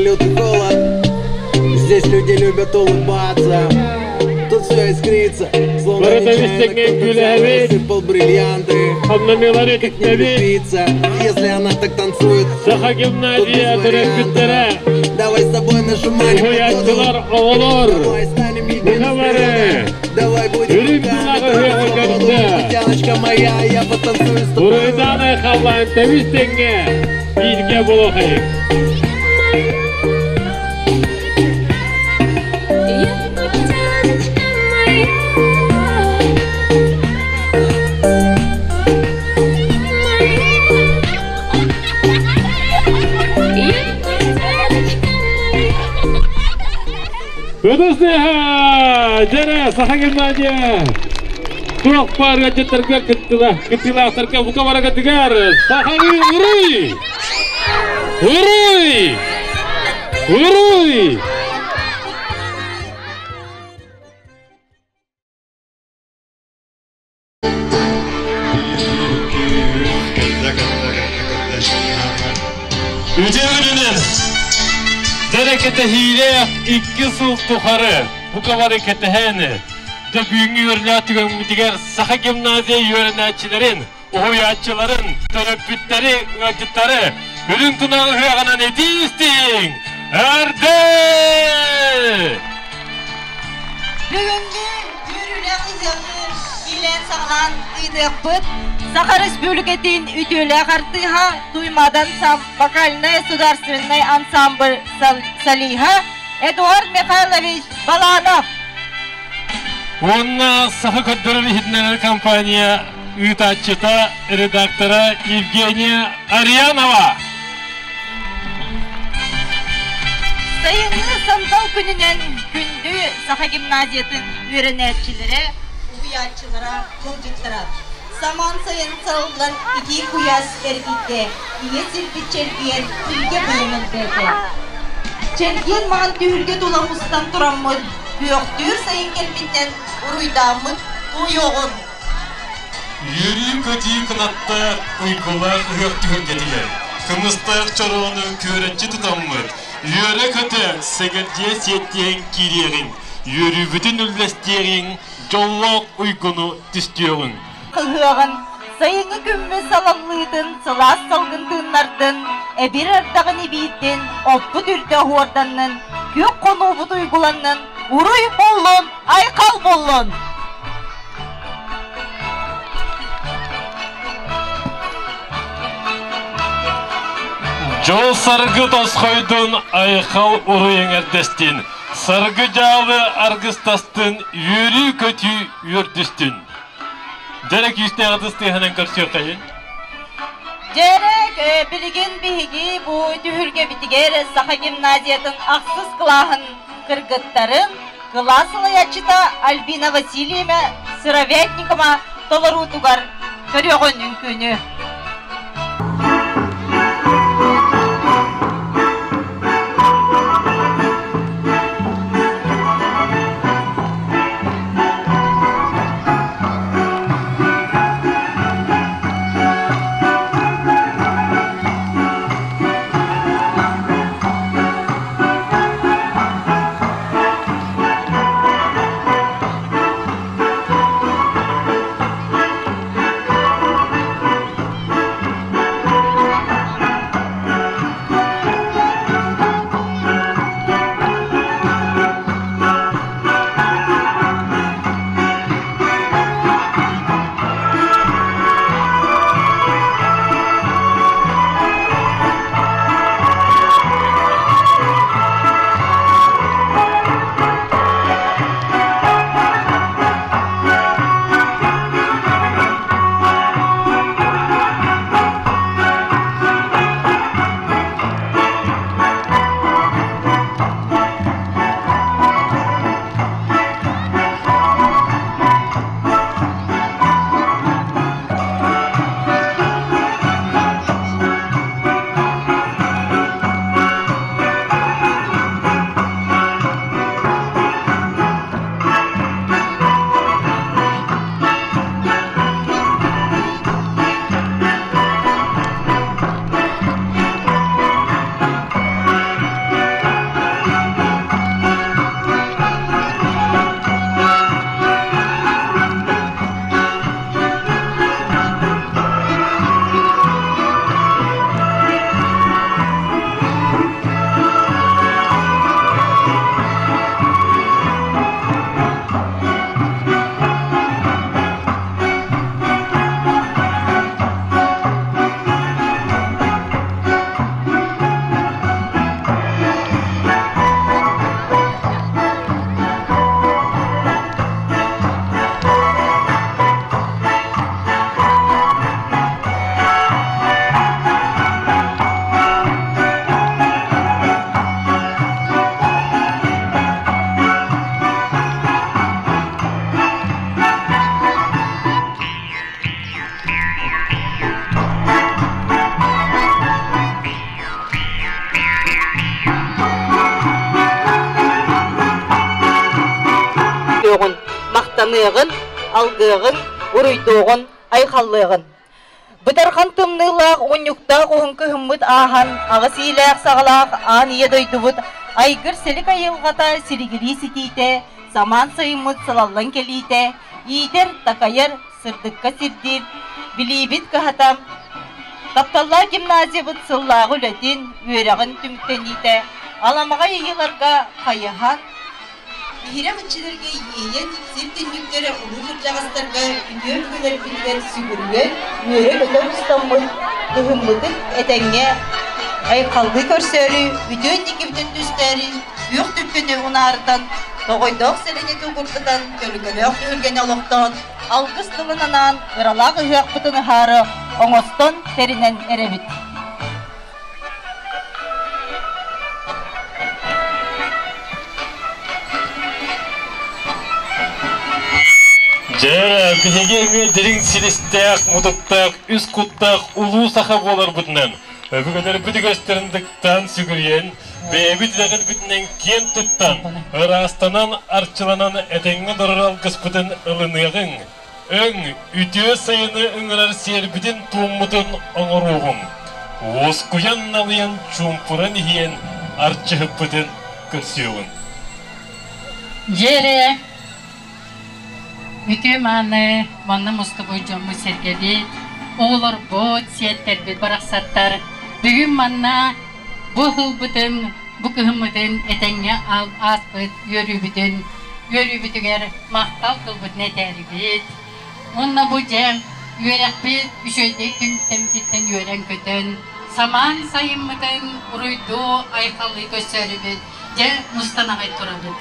лютый холод. Здесь люди любят улыбаться. Тут все искрится, словно Барыта нечаянно истэҥҥэ кто-то взял и үҥкүүлэһэбит, рассыпал бриллианты. хамнамыылары Как не тиктэбит, влюбиться, если она так танцует? Саха Тут без гимназия вариантов. төрөппүттэрэ, Давай с тобой нажимать уһуйааччылар, оҕолор, Давай станем едины бука с бары, природой. Давай будем үрүҥ руками тунаҕы трогать ыһыаҕы свободу. көрсө, Путяночка моя, я потанцую с тобою. Буруйдаан айхаллаан тэбис тэҥҥэ бииргэ буолуохайыҥ. Ытыс Дьэрэ, Саха гимназия! Туох баар ыалдьыттарга кыттыылаахтарга бука барыгытыгар сахалыы уруй! Уруй! Уруй! Үтүө күнүнэн! Дьэрэ кэтэһиилээх икки сыл тухары бука бары кэтэһэн, дьэ бүгүҥҥү үөрүүлээх түгэммитигэр Саха гимназия үөрэнээччилэрин, уһуйааччыларын, төрөппүттэри, ыалдьыттары үрүҥ тунах ыһыаҕынан итии истиҥ! Эрдэ! Бүгүҥҥү үөрүүлээх ыһыаҕы иилээн-саҕалаан ыытыахпыт. Саха Республикатын үтүөлээх артыыһа Туймадан сам вокальнай государственнай ансамбль солиһа Эдуард Михайлович Баланов. Уонна Саха көрдөрөр иһитиннэрэр компания ыытааччыта, редактора Евгения Арианова. Сайыҥҥы сандал күнүнэн күндү Саха гимназиятын үөрэнээччилэрэ, уһуйааччылара, ыалдьыттара самаан сайын салаллан итии куйаас эргийдэ, ийэ сирбит чэлгиэн илгэ быйаҥ элбээтэ. Чэлгиэн маҥан түһүлгэ тула мустан тураммыт, күөхтүүр сайын кэлбиттэн уруйдааммыт туойуоҕун. Үөрүү-көтүү кынаттаах уйгулаах ыһыах түһүлгэтигэр кымыстаах чороону күөрэччи тутаммыт, үөрэ-көтө сэгэлдьийэ сиэттиһэн киириэҕиҥ, үөрүүбүтүн үллэстиэҕиҥ, дьоллоох уйгуну түстүөҕүҥ. Ыһыаҕын сайыҥҥы күммүт салаллыытын сылаас салгын тыыннардын, эбир ардаҕын ибиирдин, оппут үрдэ оһуорданнын, күөх хонуубут уйгуланнын, уруй буоллун, айхал буоллун! Дьол саргы тосхойдун, айхал уруй эҥэрдэстин, саргы дьаалы аргыстастын, үөрүү-көтүү үөрдүстүн. Дьэрэ күүстээх ытыс тыаһынан көрсүөххэйин. Дьэрэ, билигин биһиги бу түһүлгэбитигэр Саха гимназиятын ахсыс кылааһын кыргыттарын кылаас салайааччыта Альбина Васильевна Сыровятникова толоруутугар көрүөҕүн үҥкүүнү. Ытыктаныаҕын, алгыаҕын, уруйдуоҕун, айхаллыаҕын. Бытархан тымныылаах унньуктаах уһун кыһыммыт ааһан, аҕыс иилээх-саҕалаах аан ийэ дойдубут айгыр-силик айылҕата силигилии ситиитэ, самаан сайыммыт салаллан кэлиитэ, иитэр, такайар, сырдыкка сирдиир билиибит кыһата, тапталлаах гимназиябыт сыллааҕы үлэтин, үөрэҕин түмүктэниитэ аламаҕай ыйыыларга хайыһан, Иһирэх иччилэргэ иэйэн, сир түннүктэрэ улуу кырдьаҕастарга үтүө өбүгэлэрбитигэр сүгүрүйэн, үөрэ-көтө мустаммыт, кыһыммытын этэҥҥэ айхаллыы көрсөөрү, үтүө инникибитин түстээри, күөх түппүнү унаарытан, тоҕойдоох сэлэни тугурдатан, төлкөлөөх түһүлгэни олохтоон, алгыс тылын анаан, ыралаах ыһыахпытын ыһаары оҥостон тэринэн эрэбит. Дьэ, биһиги эмиэ дириҥ силистээх, мутуктаах, үс куттаах улуу саха буоларбытынан, өбүгэлэрбит үгэстэрин дыктаан сүгүрүйэн, бэйэбит итэҕэлбитинэн киэн туттан, ыраастанан, арчыланан этэҥҥэ олорор алгыспытын ылыныаҕыҥ, Өҥ, үтүө сайыны ыҥырар сиэрбитин-туоммутун оҥоруоҕуҥ, уоскуйан-налыйан чуумпуран иһиэн арчыһыппытын көрсүөҕүҥ. Дьиэрэ үтүө мааны манна мустубут дьоммут сэргэбит, оҕолорбут, сиэттэрбит барахсаттар бүгүн манна бу ыһылбытын, бу кыһыммытын этэҥҥэ ааспыт үөрүүбүтүн үөрүүбүтүгэр махтал тылбытын этээрибит. Уонна бу дьэ үөрэхпит үчүгэйдик түмүктэммититтэн үөрэн-көтөн, самаан сайыммытын уруйдуу, айхаллыы көрсөөрүбүт, дьэ мустан аҕай турабыт.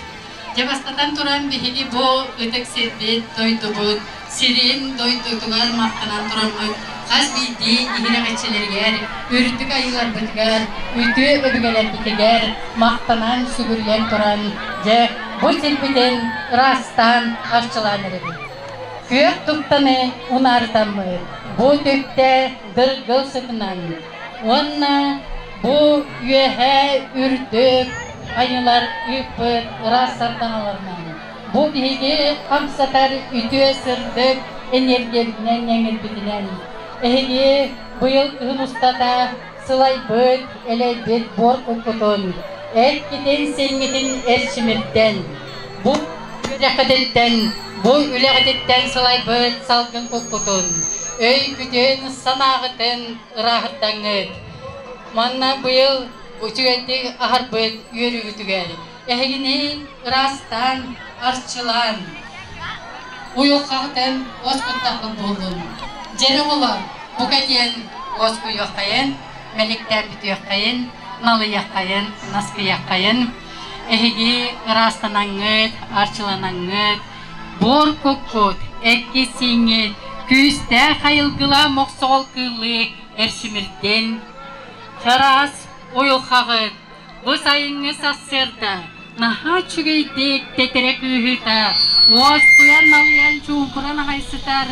Дьэ бастатан туран биһиги бу ытык сирбит, дойдубут сирин дойдутугар махтанан тураммыт хас биирдии иһирэҕэччилэригэр, үрдүк айыыларбытыгар, үтүө өбүгэлэрбитигэр махтанан, сүгүрүйэн туран, дьэ, бу сирбитин ыраастаан, арчылаан эрэбит. Күөх туктаны унаарытаммыт, бу түптэ дыргыл сытынан уонна бу үөһээ үрдүк айыылар ыыппыт ыраас сардаҥаларынан бу биһиги хамсатар үтүө сырдык энергиябитинэн эҥирбитинэн эһиги быйыл кыһын устата сылайбыт, элэйбит буор куккутун, эккитин-сиҥҥитин эрчимирдэн, бу үрэххититтэн, бу үлэҕититтэн сылайбыт салгын куккутун, өйгүтүн, санааҕытын ырааһырдаҥҥыт. Манна быйыл үчүгэйдик аһарбыт үөрүүгүтүгэр эһигини ыраастаан, арчылаан, уйулҕаҕытын уоскуттаххыт буоллун. Дьэрэ оҕолор, бука диэн уоскуйуоххайын, мэликтээн бүтүөххэйин, налыйыаххайын, наскыйыаххайын. Эһиги ыраастанаҥҥыт, арчыланаҥҥыт, буор куккут, эккит-сииҥҥит күүстээх айылгыла мохсоҕол кыыллыы эрчимирдин, чараас уйулҕаҕыт Бу сайыҥҥы сарсыарда наһаа үчүгэйдик тэтэрэ кыыһыыта уоскуйан налыйан чуумпуран аҕай сытар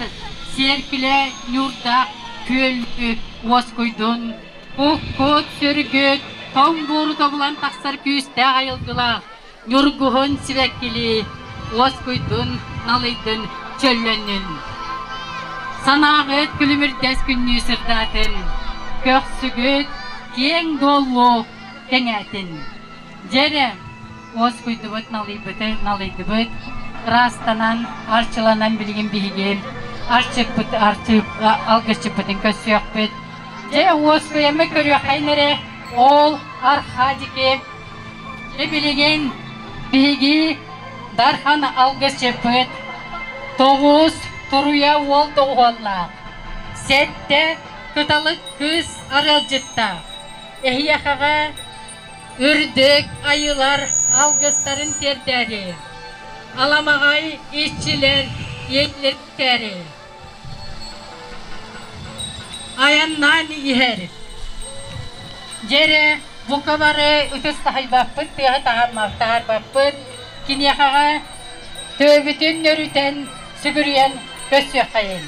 сиэркилэ ньуурдаах күөл уоскуйдун, куккут, сүргүт, тоҥ буору тобулан тахсар күүстээх айылгылаах ньургуһун сибэккилии уоскуйдун, налыйдын, чөллөннүн. Санааҕыт күлүмүрдэс күннүү сырдаатын, көхсүгүт киэҥ дуоллуу кэҥээтин. Дьэрэ, уоскуйдубут, налыйбыты налыйдыбыт, ыраастанан, арчыланан билигин биһиги арчыппыт, арчы, алгысчыппытын көрсүөхпүт. Дьэ, уоскуйаммыт көрүөххэйин эрэ, ол Архадики Дьэ билигин биһиги Дархан алгысчыппыт тоҕус туруйа уол доҕуһуоллаах, сэттэ кыталык кыыс арыалдьыттаах, эһиэхэҕэ үрдүк айыылар алгыстарын тиэрдээри, аламаҕай иччилэр иэйилэртээри Айаннаан иһэр. Дьэрэ, бука бары ытыс таһыйбаппыт, тыаһы таһаарбаппыт, киниэхэҕэ төбөбүтүн нөрүтэн, сүгүрүйэн көрсүөххэйин.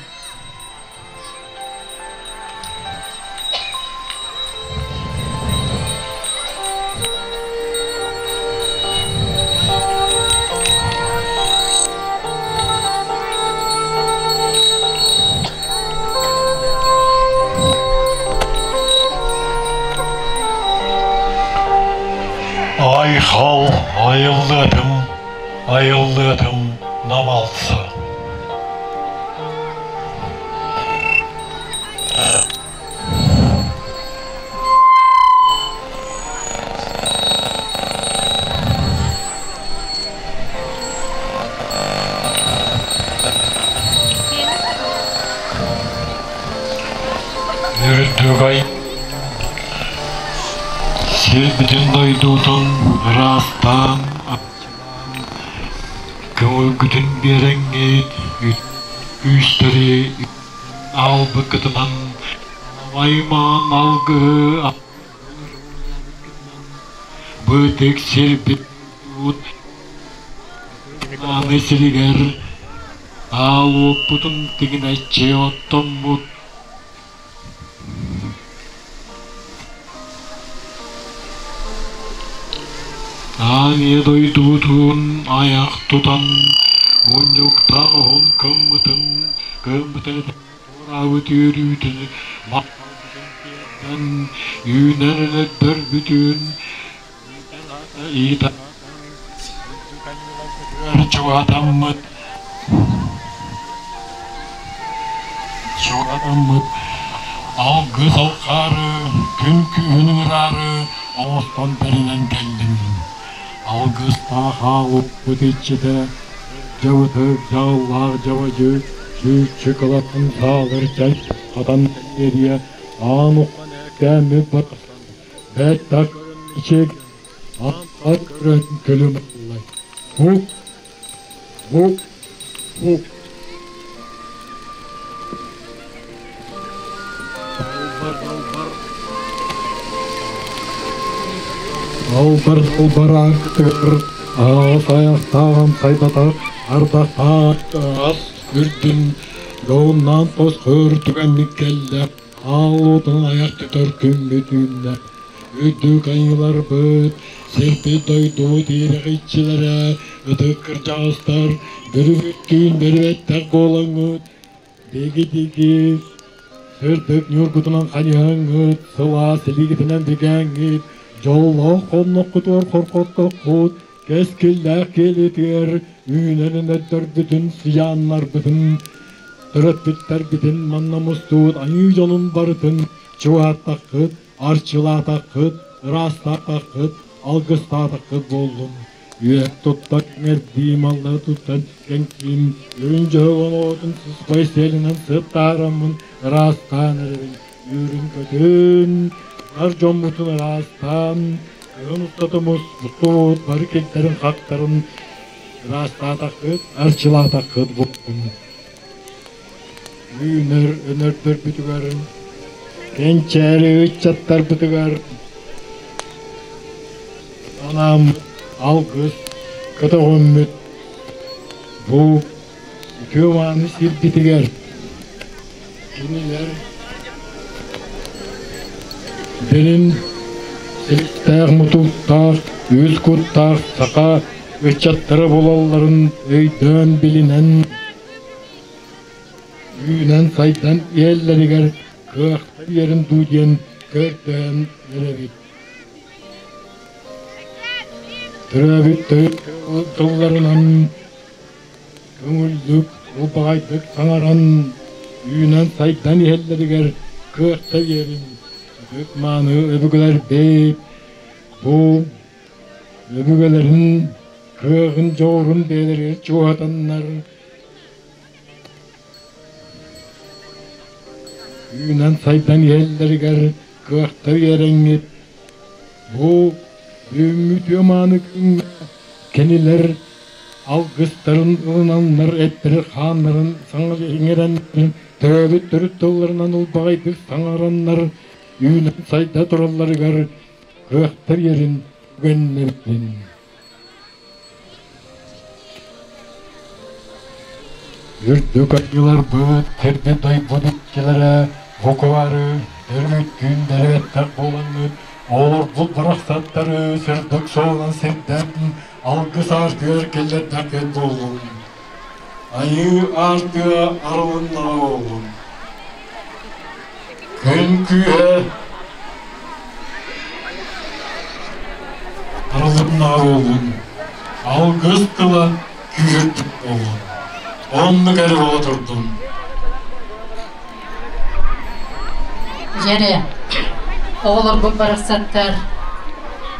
Айхал айыллыатым, айыллыатым намалса. Үрдүгэй Сирбитин дойдутун ыраастаан, көҥүлгүтүн биэрэҥҥит күүстэри аалбыккытынан аймаан алгыһы бытык сирбит Ааны сиригэр аал уоппутун тигинэччи оттоммут Аан дойдубутун айах тутан мунньуктаах уһун кыммытын кыаммытын туораабыт үөрүүтүн махталбытын тиэрдэн үүнэр өлөрдөрбүтүн ыыта чугатаммыт чугатаммыт алгыс алхаары күн күүһүн ыҥыраары оҥостон тэринэн кэллим. Алгыстаах аалыппыт иччитэ дьабытык дьааллаах дьабадьы сүүрчү кылатын саалыр чэй хатан биэриэ аан уххан ээктээммит барахсан бэт ичиг аан көрөн күлүм аллай Бук бук бук Албар албараактыгар аҕыс айахтааҕын сайдатар ардахтаах ас үрдүн дьоһуннаан тосхойор түгэммит кэллэ аал уотун айах түтэр күммүт үүннэ Үрдүк айыыларбыт, сирбит-дойдубут иирэх иччилэрэ, ытык кырдьаҕастар, бүрүбүттүүн бөрүөттэх буолаҥҥыт, диги-диги, сырдык ньуургутунан хайыһаҥҥыт, сылаас илиигитинэн бигээҥҥит, дьоллоох хонноххутугар хорхоттоххут, кэскиллээх киэлитигэр үүнэн өнөрдөрбүтүн, сыйааннарбытын, төрөппүттэрбитин манна мустубут айыы дьонун барытын чугаһаттаххыт, арчылаатаххыт, ыраастаатаххыт, алгыстаатаххыт буоллун. Үөт туттан кэҥэрдиим, аллара туттан кэҥкиим, үрүҥ дьөһөгөн оҕотун сыспай сиэлинэн сыттаараммын ыраастаан эрэбин. Үүрүн-көтүн, бар дьоммутун ыраастаан, кыһын устата мустубут бары кирдэрин-хактарын ыраастаатаххыт, арчылаатаххыт буоллун. Үүнэр өнөрдөрбүтүгэр, кэнчээри ыччаттарбытыгар анааммыт алгыс көтөҕүммүт бу үтүө мааны сирбитигэр кинилэр дириҥ силистээх-мутуктаах, үс куттаах саха ыччаттара буолалларын өйдөөн билинэн үүнэн-сайдан иһэллэригэр кыахта биэрин дуу диэн көрдөөн эрэбит. Төрөөбүт төрүт тылларынан көҥүллүк, ылбаҕайдык саҥаран, үүнэн-сайдан иһэллэригэр кыахта биэрин. Ытык мааны өбүгэлэрбит бу өбүгэлэрин кыаҕын дьоҕурун бэйэлэригэр чугаһатаннар Үүнэн-сайдан иһэллэригэр кыахта биэрэҥҥит, бу бүгүҥҥү үтүө мааны күҥҥэ кинилэр алгыстарын ылынаннар эттэрин-хааннарын саҥа иҥэрэн төрөөбүт төрүт тылларынан ылбаҕайдык саҥараннар үүнэн-сайда туралларыгар кыахта биэрин үгэннэрбин. Үрдүк айыыларбыт, сирбит дойбут иччилэрэ буквары өрүттүүн бэрэбэттэх буолаҥҥыт, олорбут барахсаттары сырдык суолунан сирдээн алгыс аартыгар киллэрдэххит буоллун. Айыы аартыга арылыннаҕа буоллун. Күн күүһэ Утумнаҕа буоллун, алгыс тыла күүһүрбүт буоллун. Оннук эрэ буола турдун. Дьэрэ, оҕолорбут барахсаттар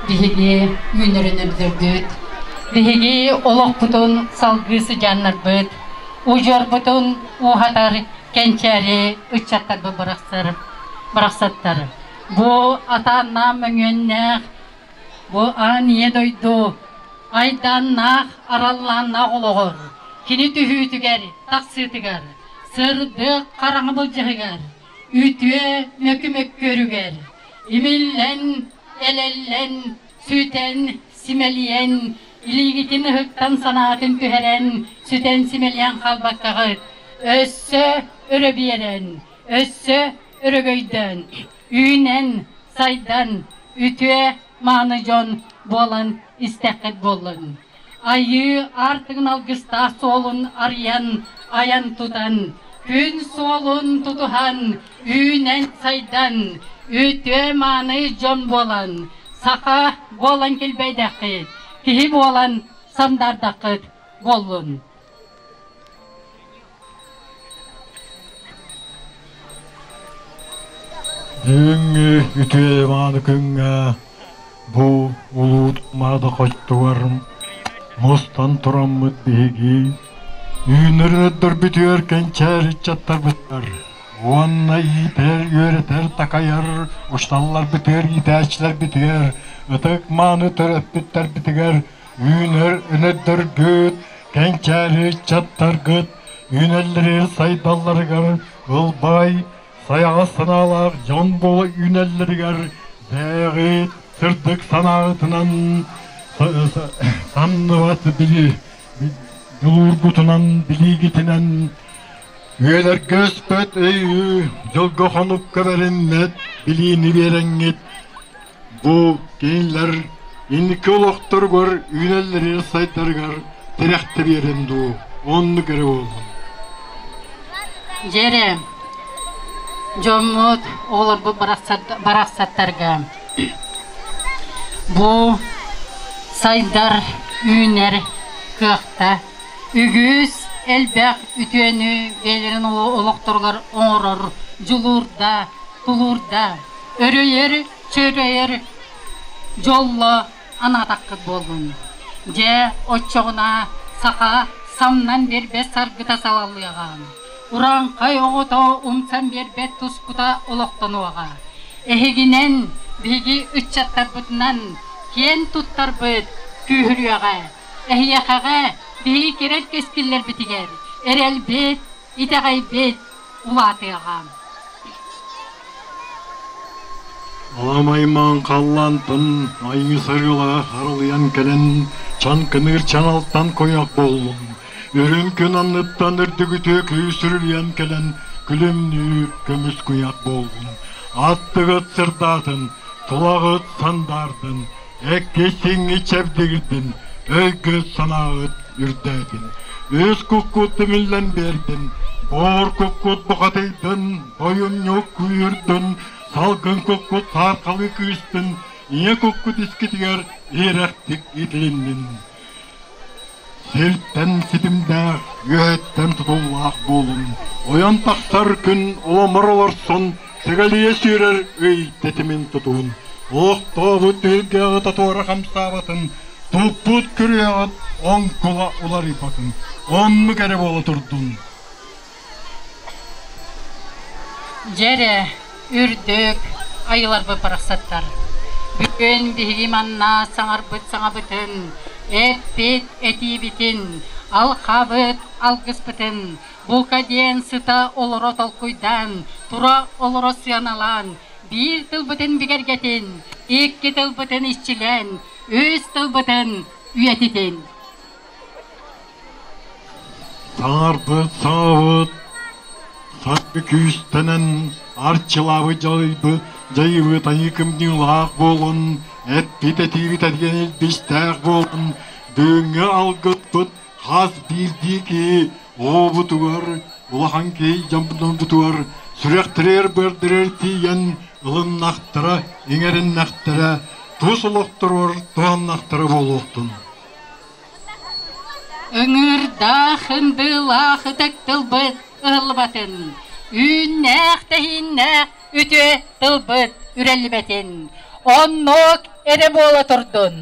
биһиги үүнэрин үрдүрбүт, биһиги олохпутун салгыы сыдьааннарбыт, удьуорбутун ууһатар кэнчээри ыччаттарбыт барахсаттар. Бу атааннаах мөҥүөннээх, бу аан ийэ дойду айдааннаах, араллааннаах олоҕор, кини түһүүтүгэр, тахсыытыгар, сырдык хараҥа былдьаһыгар, үтүө мөкү мөккүөрүгэр, имиллэн, элэллэн, сүтэн, симэлийэн, илиигитин ыһыктан санаатын түһэрэн, сүтэн симэлийэн хаалбаккаҕыт, өссө өрө биэрэн, өссө өрөгөйдөөн, үүнэн, сайдан, үтүө мааны дьон буолан истэххит буоллун. Айыы аартыгын алгыстаах суолун арыйан, айан тутан, күн суолун тутуһан, үүнэн-сайдан, үтүө-мааны дьон буолан, саха буолан килбэйдэххит, киһи буолан сандаардаххыт буоллун. Бүгүҥҥү үтүө мааны күҥҥэ бу улуу Маада хочтугар мустан тураммыт биһиги үүнэр өрдөрбүтүгэр кэнчээри ыччаттарбытыгар уонна иитэр, үөрэтэр, такайар учууталларбытыгар, иитээччилэрбитигэр, ытык мааны төрөппүттэрбитигэр үүнэр өнөрдөргүт, кэнчээри ыччаттаргыт үүнэллэригэр сайдалларыгар ылбай, сайаҕас санаалаах дьон буола үүнэллэригэр бэйэҕит сырдык санааҕытынан самныбат били дьулуургутунан билиигитинэн үйэлэргэ өспөт өйү дьылга хонукка бэриммэт билиини биэрэҥҥит бу кинилэр инники олохторугар үүнэллэригэр сайдарыгар тирэхтэ биэрэн дуу оннук эрэ буоллун. Дьэрэ, дьоммут, оҕолорбут барахсаттарга бу сайдар, үүнэр кыахта үгүс элбэх үтүөнү бэйэлэрин олохторугар оҥорор дьулуурда, тулуурда, өрөйөр чөрөйөр дьолло анаатаххыт буоллун. Дьэ, оччоҕуна саха самнан биэрбэт саргыта салаллыаҕа, урааҥхай оҕото умсан биэрбэт тускута олохтонуоҕа. Эһигинэн, биһиги ыччаттарбытынан киэн туттарбыт күүһүрүөҕэ. Эһиэхэҕэ биһиги кэрэл кэскиллэрбитигэр эрэлбит, итэҕэйбит улаатыаҕа. Аламаймаан халлаантан айыы сарыала аралыйан кэлэн чаҥкыныыр чаҥалтан куйах буоллун, үрүҥ күн анныттан үрдүгүтүө күүсүрүйэн кэлэн күлүмнүүр көмүс куйах буоллун, аттыгыт сырдаатын, тулаҕыт сандаардын, эккэ-сиҥҥи чэбдигирдин, өйгүт-санааҕыт үрдээтин. Үс куккут түмүллэн биэрдин, буор куккут бухатыйдын, бойумньук күүрдүн, салгын куккут саархалыы кыыстын, ийэ куккут искитигэр иэрэхтик итилиннин. Сиртэн ситимнээх, үөһэттэн тутуллаах буолун, ойон тахсар күн оломор олорсон, сэгэлийэ сүүрэр ый тэтимин тутуун, олохтообут түһүлгэҕэ татуора хамсаабатын, туппут күрүөҕүт оҥкула уларыйбатын, оннук эрэ буола турдун. Дьэрэ, үрдүк айыларбыт барахсаттар. Бүгүн биһиги манна саҥарбыт саҥабытын, эппит этиибитин, алхабыт алгыспытын бука диэн сыта олоро толкуйдаан, тура олоро сыаналаан, биир тылбытын бигэргэтин, икки тылбытын иччилээн, үс тылбытын үйэтитин. Саҥарбыт саҥабыт саргы күүстэнэн арчылаабыт дьайбыт дьайыбыт айыы кымньыылаах буолан эппит этиибит этигэн илбистээх буолан бүгүҥҥү алгыспыт хас биирдии киһи оҕобутугар улахан киһи дьоммутугар сүрэхтэригэр-быардарыгар тиийэн ылыннахтара иҥэриннэхтэрэ. тус олохторугар туһаннахтара буолуохтун. Ыҥыырдаах ындыылаах ытык тылбыт ыһыллыбатын, үүннээх-тэһииннээх үтүө тылбыт үрэллибэтин, оннук эрэ буола турдун,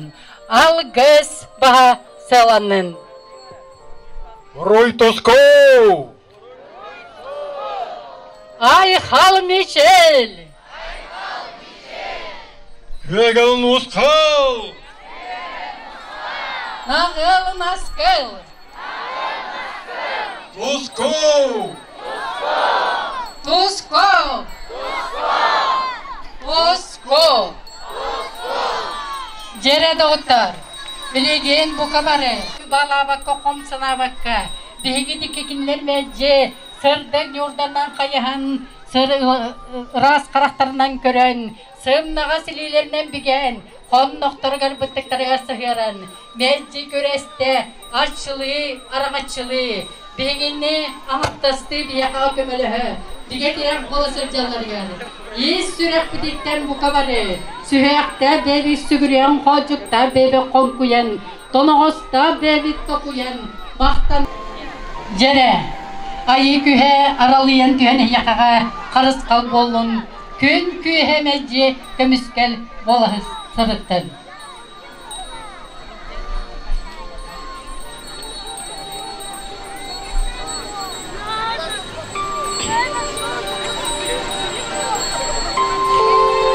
алгыс баһа сыаланнын. Уруй тоску! Айхал Мичел! Күөгэлин ускал! Наҕыл наскыл! Туску! Туску! Туску! Дьэрэ доҕоттор, билигин бука бары балаабакка хом санаабакка биһиги дикки кинилэр мэлдьи сырдык ньуурданан хайыһан ыраас харахтарынан көрөн сымнаҕас илиилэринэн бигээн хоннохторугар быттыктарыгар сыһыаран мэлдьи күрэстэ арчылыы араҥаччылыы биһигини аҥаптастыы биһиэхэ көмөлөһө бигэ тирэх буола сылдьалларыгар ис сүрэхпититтэн бука бары сүһүөхтээх бэйэбит сүгүрүйэн хоодьуктаах бэйэбит хоҥкуйан тоноҕостоох бэйэбит токуйан махтан дьэрэ айыы күһэ аралыйан түһэн эһиэхэҕэ харысхал буоллун күн күөһэ мэлдьи көмүскэл буола сырыттын.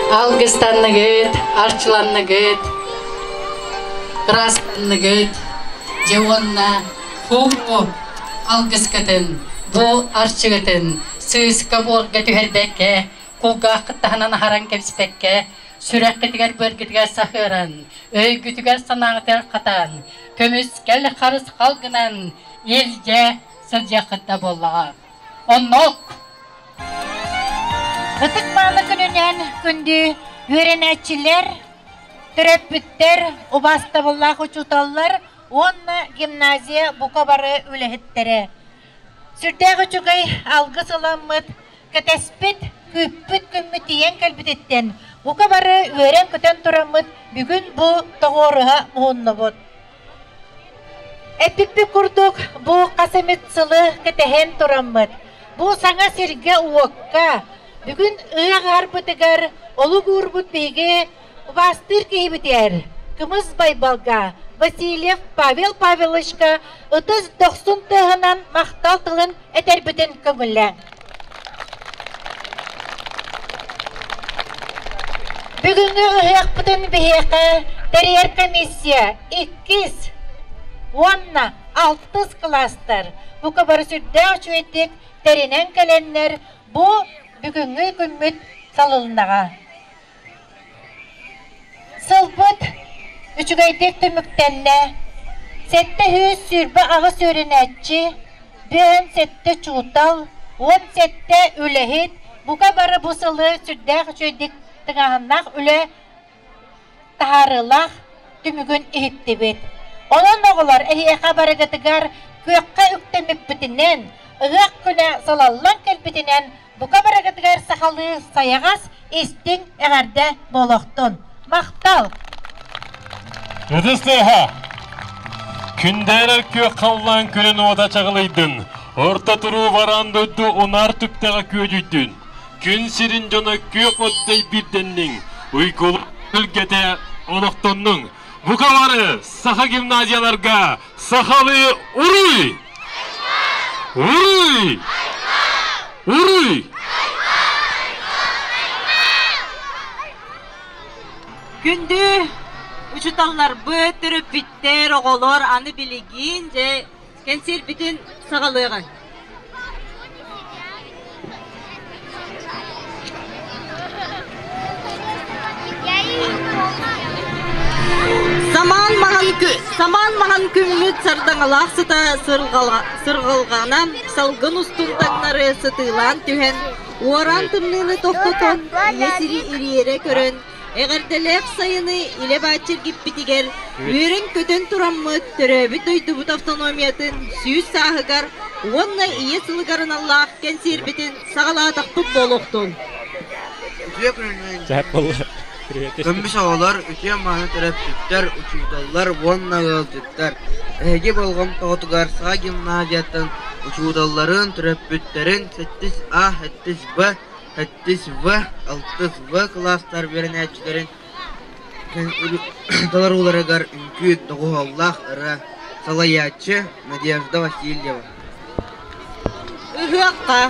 Алгыстанныгыт, арчыланныгыт, ырастанныгыт, дьэ уонна фу алгыскытын, бу арчыгытын сыыска-буорга түһэрбэккэ, кулгааххыт таһынан аһаран кэбиспэккэ, сүрэххитигэр-быаргытыгар саһыаран, өйгүтүгэр-санааҕытыгар хатаан, көмүскэл харысхал гынан илдьэ сылдьыаххыт да буоллаҕа. Оннук! Ытык мааны күнүнэн күндү үөрэнээччилэр, төрөппүттэр, убаастабыллаах учууталлар уонна гимназия бука бары үлэһиттэрэ. Сүрдээх үчүгэй алгыс ыламмыт, кэтэспит, күүппүт күммүт тиийэн кэлбититтэн бука бары үөрэн-көтөн тураммыт бүгүн бу тоҕуоруһа муһуннубут. Эппиппит курдук, бу хас эмит сылы кэтэһэн тураммыт, бу саҥа сиргэ-уокка бүгүн ыах ыһарбытыгар олук уурбут биһиги убаастыыр киһибитигэр Кымыс Байбалга Васильев Павел Павловичка ытыс дохсун тыаһынан махтал тылын этэрбитин көҥүллээҥ. Бүгүҥҥү ыһыахпытын биһиэхэ тэрийэр комиссия иккис уонна алтыс кылаастар бука бары сүрдээх үчүгэйдик тэринэн кэлэннэр бу бүгүҥҥү күммүт салылыннаҕа. Сылбыт үчүгэйдик түмүктэннэ. 728 үөрэнээччи, 57 учуутал, 17 үлэһит бука бары бу сылы сүрдээх үчүгэйдик тыҥааһыннаах үлэ таһаарыылаах түмүгүн иһиттибит. Онон оҕолор эһиэхэ барыгытыгар күөххэ үктэммиппитинэн, ыһыах күнэ салаллан кэлбитинэн Бука барыгытыгар сахалыы сайаҕас, истиҥ эҕэрдэ буолуохтун! Махтал! Ытыс тыаһа! Күндээрэр күөх халлаан күнүн уота чаҕылыйдын, орто туруу бараан дойду унаар түптэҕэ күөдьүйдүн, күн сирин дьоно күөх оттой биирдэнниҥ, уйгулаах түһүлгэтэ олохтоннуҥ. Бука бары саха гимназияларга сахалыы уруй! Уруй! Уруй! Күндү учуталларбыт, төрөппүттэр, оҕолор аны билигин дьэ кэнсиэрбитин саҕалыаҕыҥ. Самаан маҥан, самаан маҥан күммүт сардаҥалаах сыта сырҕалҕана салгын устун таҥнары сытыылаан түһэн, уораан тымныыны тохтотон, ийэ сири ириэрэ көрөн, Эҕэрдэлээх сайыны илэ бааччы эргиппитигэр үөрэн-көтөн тураммыт төрөөбүт дойдубут автономиятын 100 сааһыгар уонна Ийэ сылыгар аналлаах кэнсиэрбитин саҕалаатахпыт буолуохтун. Үтүө күнүнэн. Көмүс оҕолор, үтүө-мааны төрөппүттэр, учууталлар уонна ыалдьыттар! Эһиги болҕомтоҕутугар Саха гимназиятын учууталларын, төрөппүттэрин сэттис А, сэттис Б, сэттис В, алтыс В кылаастар үөрэнээччилэрин толорууларыгар үҥкүү доҕуһуоллаах ырыа салайааччы Надежда Васильева. Ыһыахха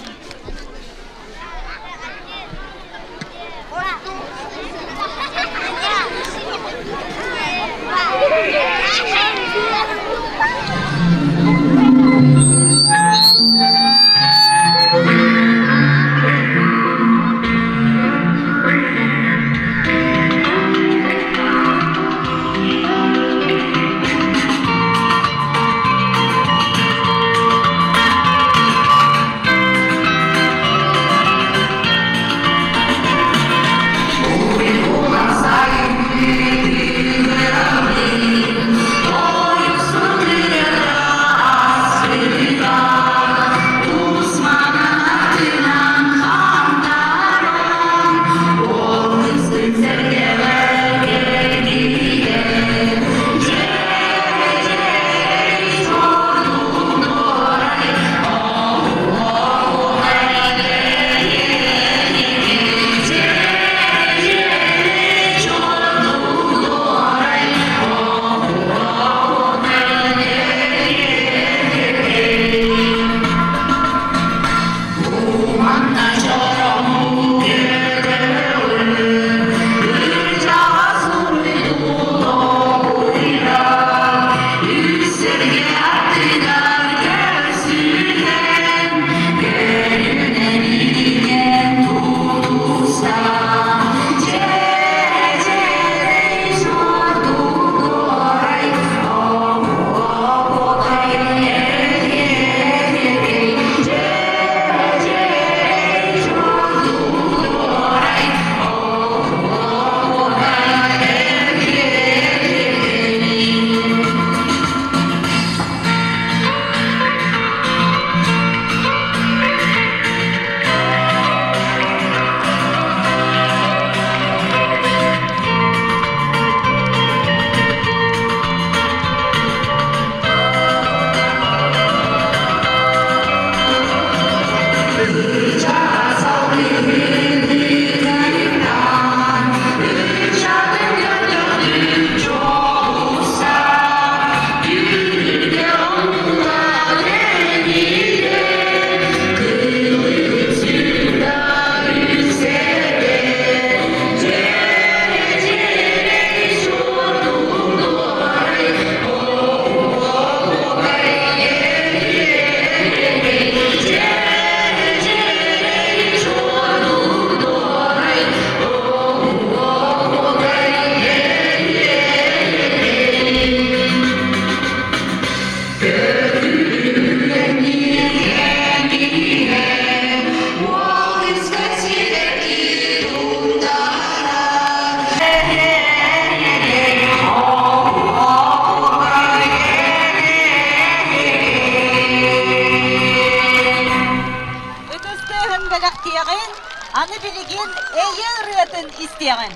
Ытыстыаһын бэлэхтиэҕин, аны билигин эйэ ырыатын истиэҕин.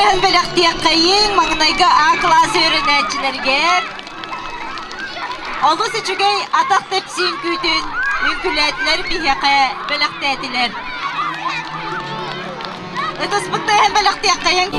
тыаһын бэлэхтиэххэйиҥ маҥнайгы А кылаас үөрэнээччилэригэр. Олус үчүгэй атах тэпсии үҥкүүтүн үҥкүүлээтилэр биһиэхэ бэлэхтээтилэр. Ытыспыт тыаһын бэлэхтиэххэйиҥ.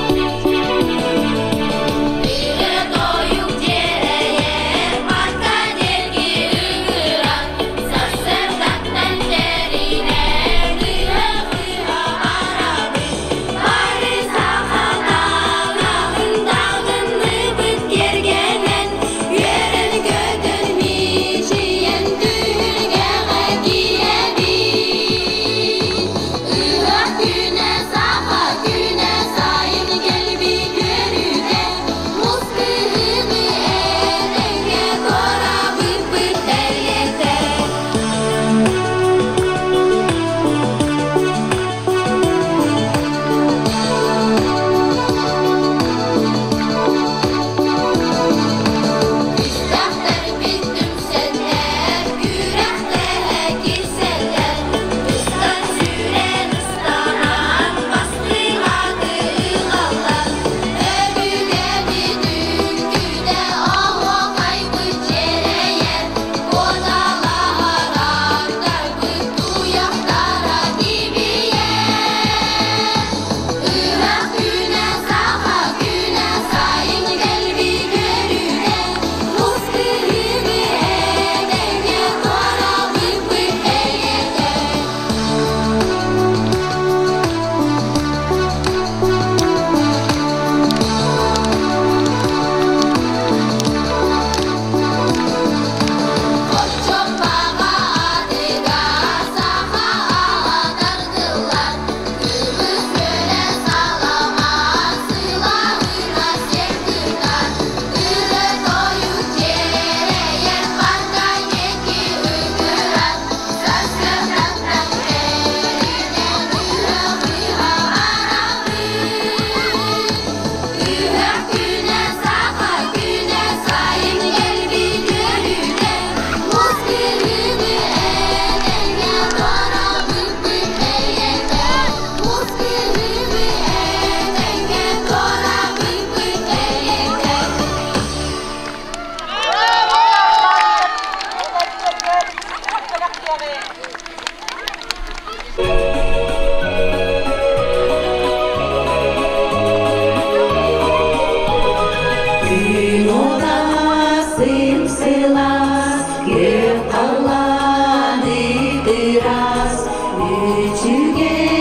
Үчүгэй,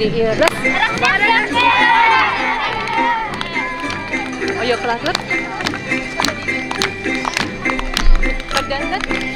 четыре и раз. Ойоклатып. Көрдөннөр.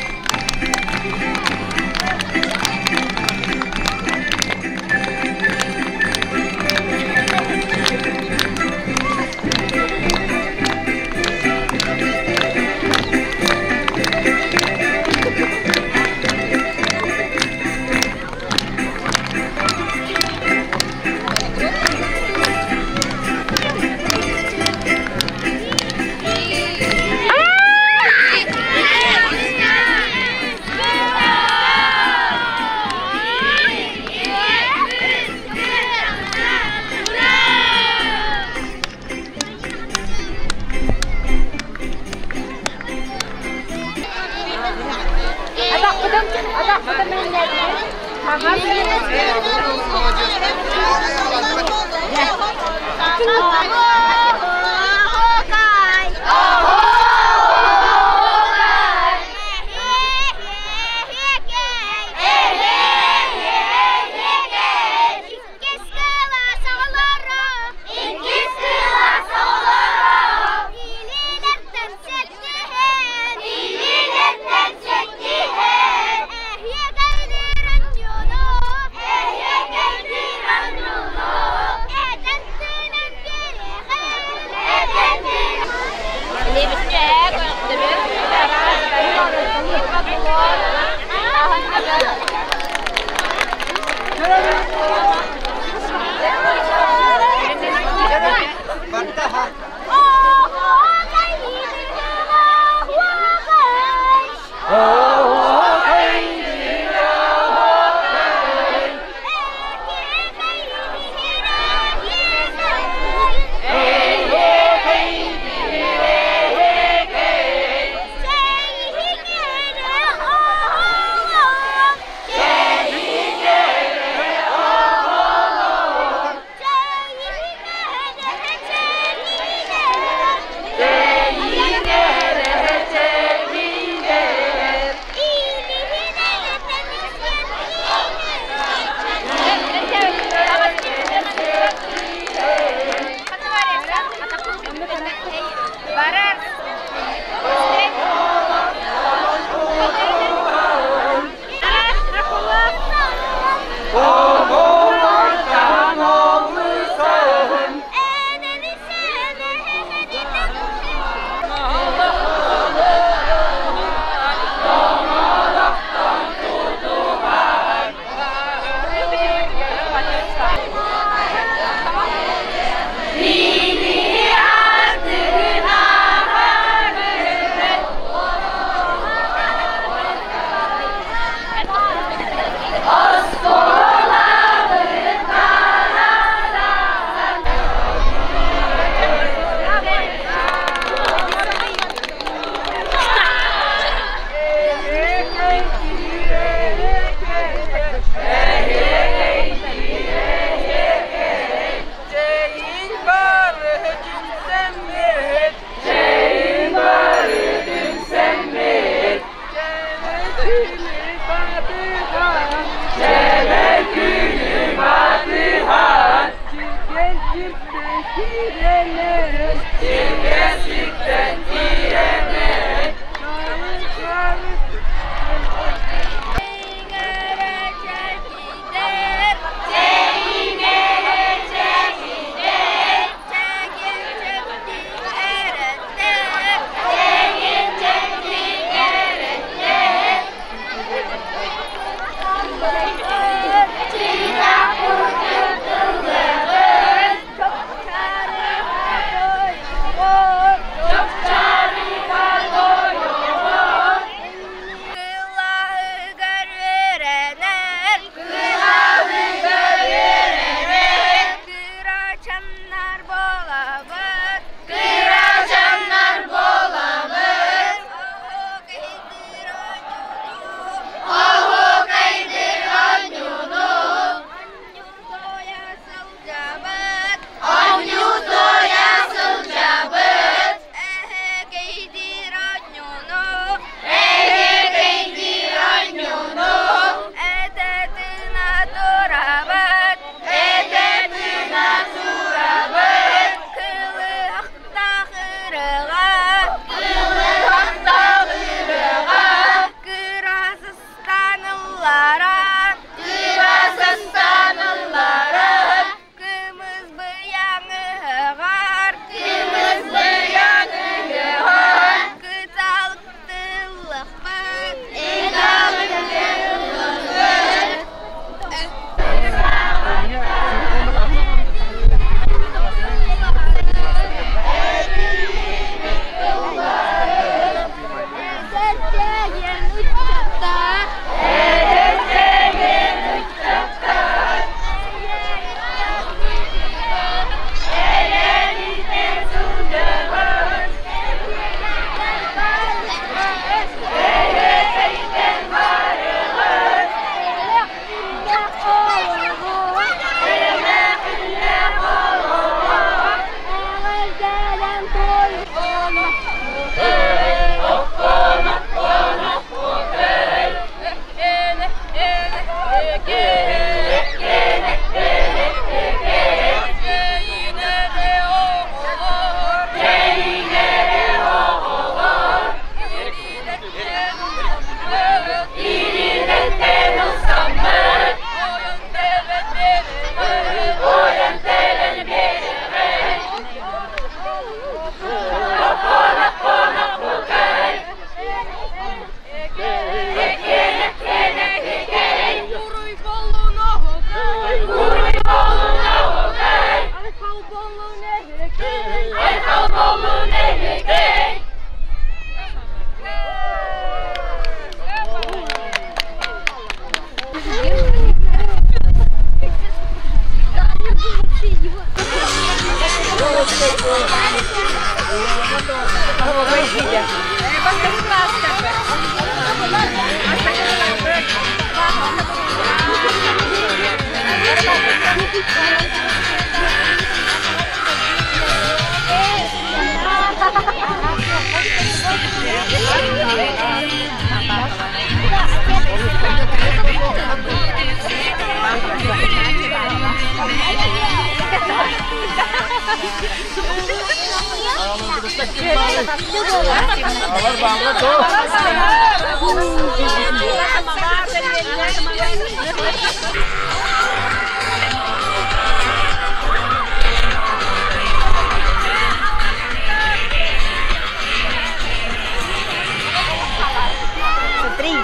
Смотри.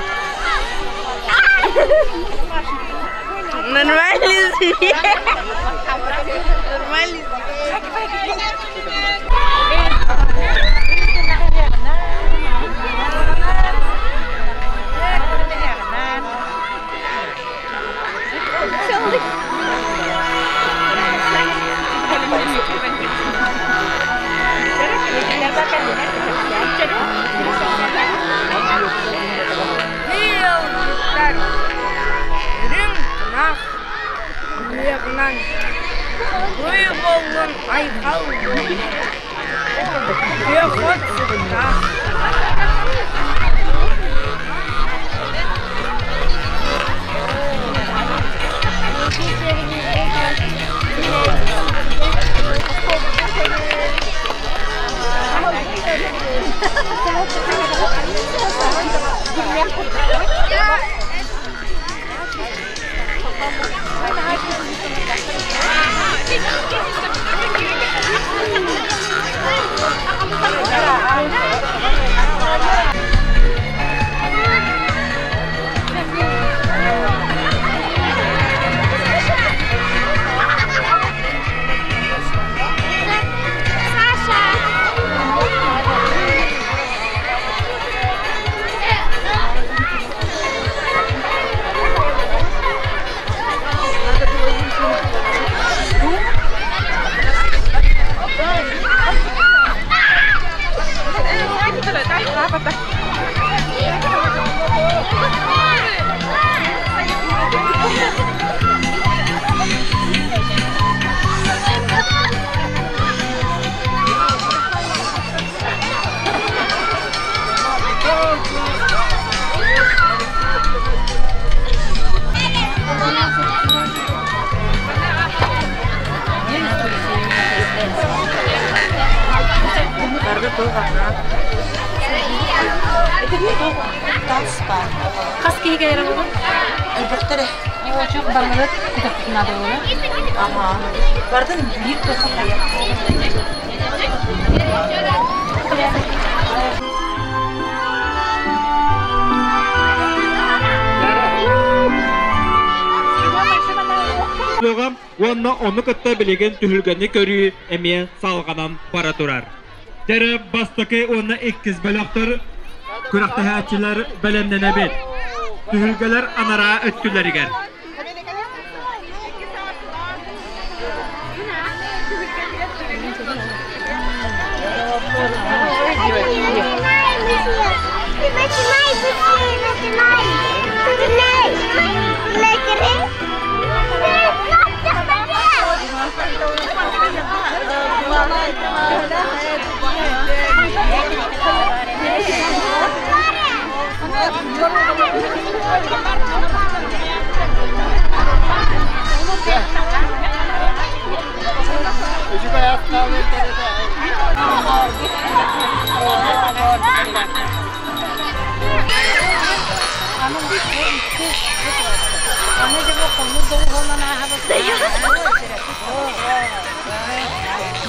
Нормальный зверь. Нормальный Ыалдьыттар үрүҥ тунах ыһыаҕынан уруй буоллун айхал буоллун күөх от сыттаах Хас киһи кэлэрэ буолуо? Элбэхтэрэ. Очох барыларыт күтэхпитин наада буолуо. Аха. Бардын биир туохха хайа. Уонна ону кытта билигин түһүлгэни көрүү эмиэ салҕанан бара турар. Дьэрэ бастакы уонна иккис бөлөхтөр күрэхтэһээччилэр бэлэмнэнэбит. Түһүлгэлэр анараа өттүлэригэр.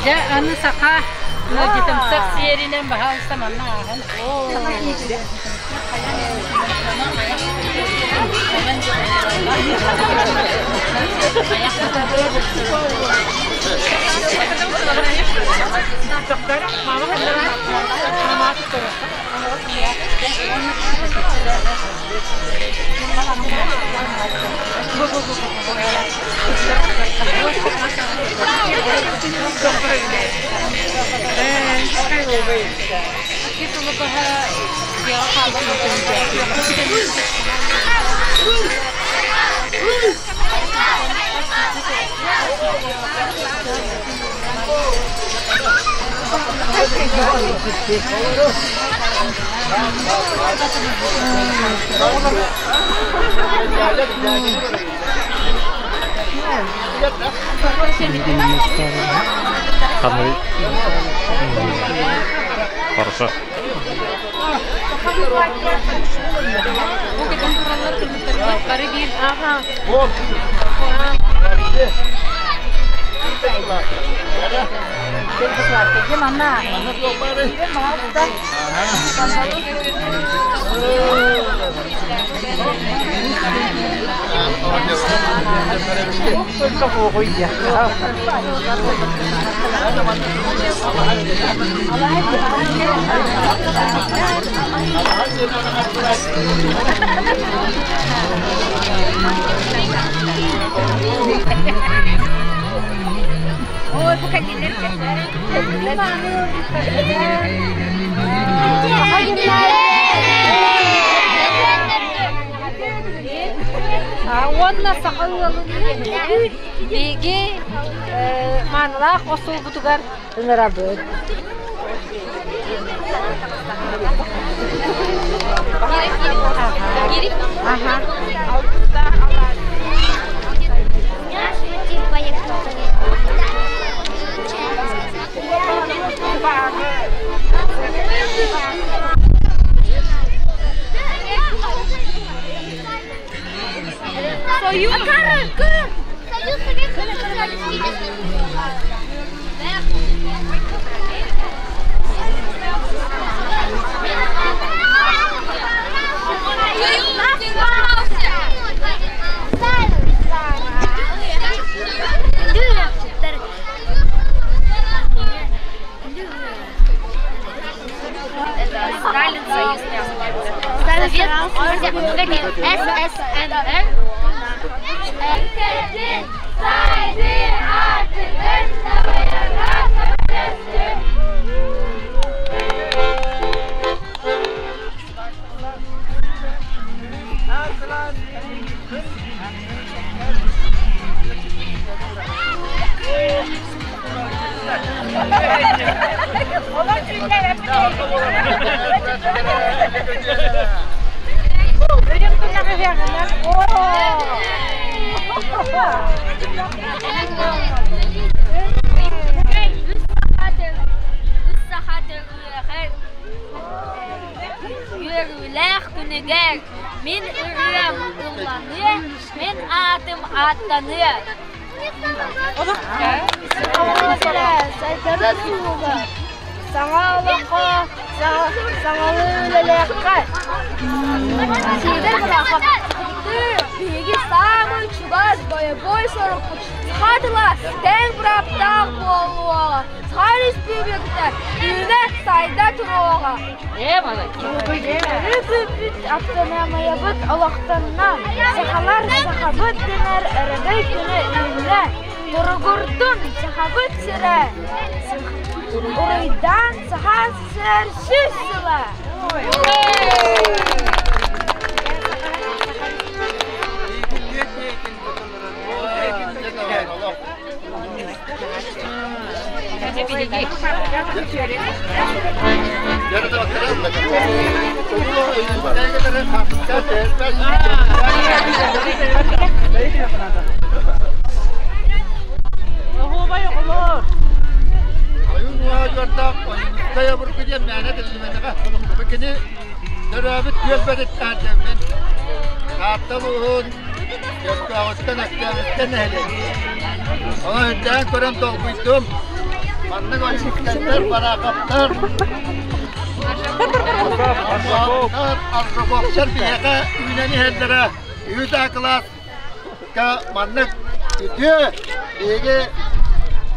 Дьэ, аны саха ыалдьытымсах сиэринэн баһаалыста манна ааһан. Ханныгый? Хорошо. Уонна саха ыалын биһиги маанылаах остуолбутугар ыҥырабыт. Союз! Союз Советских Социалистических Сталин Союз ССНР Үөрүүлээх күнүгэр мин ырыам ылланыа, мин аатым ааттаныа. Сайдары суоҕа, саҥа олоххо, саҥалыы үлэлиэххэ. Сиидэр Барахов биһиги саамай чугас бойобуой сорукпут саха тыла тэҥ бырааптаах буолуоҕа, Саха Республиката үүнэ сайда туруоҕа. Өрүпүппүт автономиябыт олохтонно, сахалар сахабыт дэнэр өрөгөй күнэ үүннэ, туругурдун Сахабыт сирэ, уруйдаан Саха СССР 100 сыла! Төрөөбүт түөлбэтиттэн мин Таатта улууһун Өстөөҕүттэн Өктөөбүттэн нэһилиэк. Онон үрдээн көрөн долгуйдум. Маннык Ойуунскайдар, Бараахаптар, Аржаковтар биһиэхэ үүнэн иһэллэрэ үһүс А кылааска маннык үтүө биһиги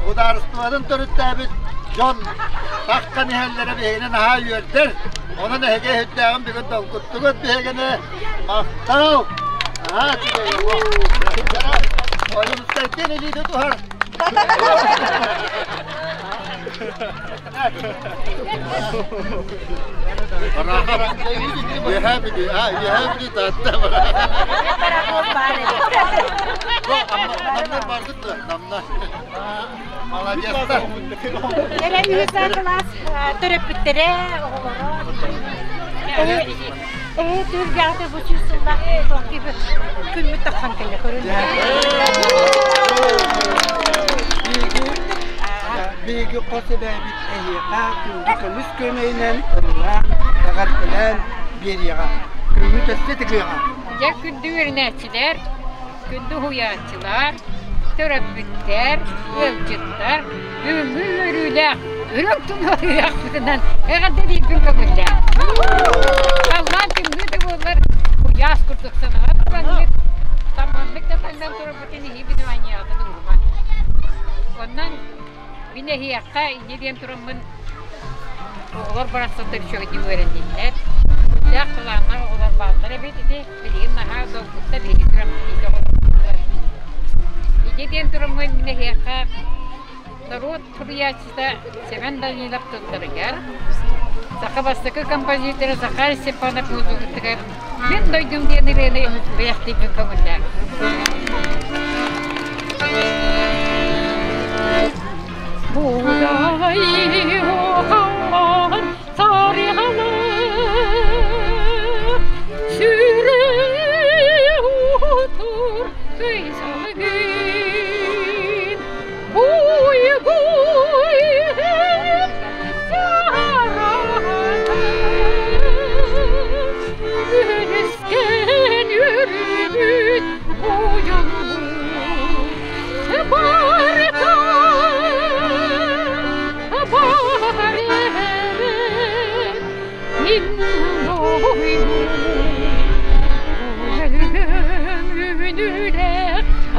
судаарыстыбатын төрүттээбит дьон таххан иһэллэрэ биһигини наһаа үөрдэр. Онон эһиги иһиттээҕин бүгүн долгуттугут биһигини. Махтал! Аһаа, Ойуунускайдыын илии тутуһар. Үөһээ Бүлүү, а Үөһээ Бүлүү Таатта. Намнар бардыт да, намнар. Молодецтар. Эрэ үһүс кылаас төрөппүттэрэ, оҕолоро. Эһи түһүлгэҕэ бу сүүс сыллаах күммүт тахсан кэллэ көрүн. Биһиги хос эбээбит эһиэхэ күндү көмүс күөмэйинэн ыллаан, эҕэрдэлээн биэриэҕэ. Күммүт өссө тыгыаҕа. Дьэ күндү үөрэнээччилэр, күндү уһуйааччылар, төрөппүттэр, ыалдьыттар, бүгүҥҥү үөрүүлээх үрүҥ тунуһуйахпытынан эҕэрдэлиирбин көҥүллээх. Халлаан тымныы да буоллар, куйаас курдук санаҕа тураҥҥыт, саманнык да таҥнан турарбытын иһибин манньаҕытын уурумаҥ. Онон мин эһиэхэ инньэ диэн тураммын оҕолор барахсаттар үчүгэйдик үөрэнниннэр. Сүрдээх талааннаах оҕолор бааллар эбит ити. Билигин наһаа долгутта биһиги сүрэхпитин оҕолорбутугар. Ити диэн тураммын мин эһиэхэ норуот суруйааччыта Сэмэн Данилов тылларыгар саха бастакы композитора Захар Степанов музыкатыгар «Мин дойдум» диэн ырыаны бэйэхтиирбин көҥүллээн. Будай охан сарыгалы сүрэ утур көй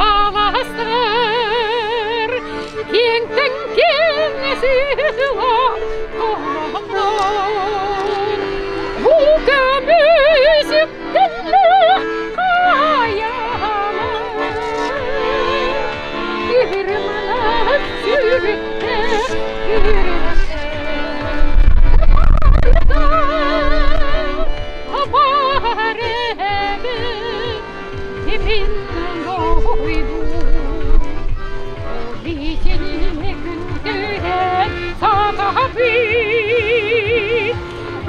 Аластар киэҥтэн киэҥ сыла толоннор бу көмүс үктэллээх хайалар Кырмалас сүрүккэ Бар Мин дойдум Биһиги күндүһэн сатаһабыт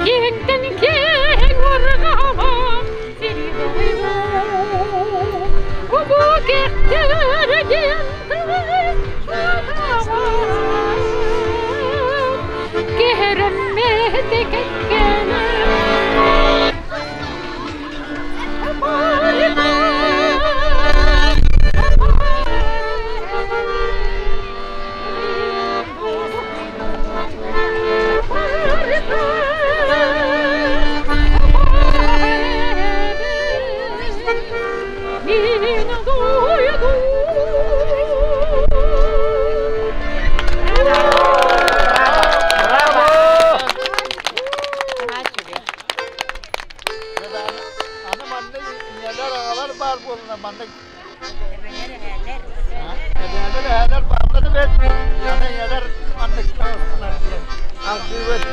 Киэҥтэн киэҥ урҕалаах сири дойдум Бу кэхтэр диэн Кэрэммэт кэккэлэр Аны манна ийэлэр, аҕалар баар буоллунар маннык эбээлэр, эһээлэр бааллар эбээт. Аны ийэлэр маннык таҕыстылар диэн алгыыбыт.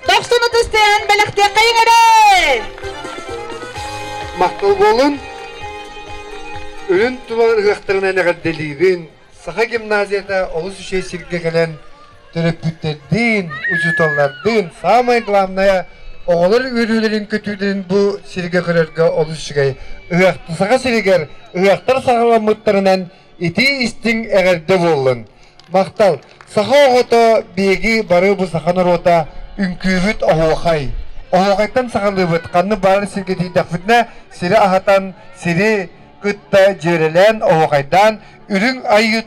Дохсун ытыстыан бэлэхтиэххэйиҥ эрэ! Махтал буолун! Үрүн тулар ыһыахтарынан эҕэрдэлиибин! Саха гимназията олус үчүгэй сиргэ кэлэн төрөппүттэрдиин, учууталлардыын, самое главное, Оҕолор үөрүүлэрин көтүүлэрин бу сиргэ көрөргө олус үчүгэй. Ыһыах Саха сиригэр ыһыахтар саҕаламмыттарынан итии истиҥ эҕэрдэ буоллун. Махтал. Саха оҕото биһиги бары бу саха норуота үҥкүүбүт оһуохай. Оһуохайтан саҕалыыбыт. Ханнык баар сиргэ тиийдэхпитинэ сири аһатан, сири кытта дьүөрэлээн, оһуохайдаан үрүҥ айыы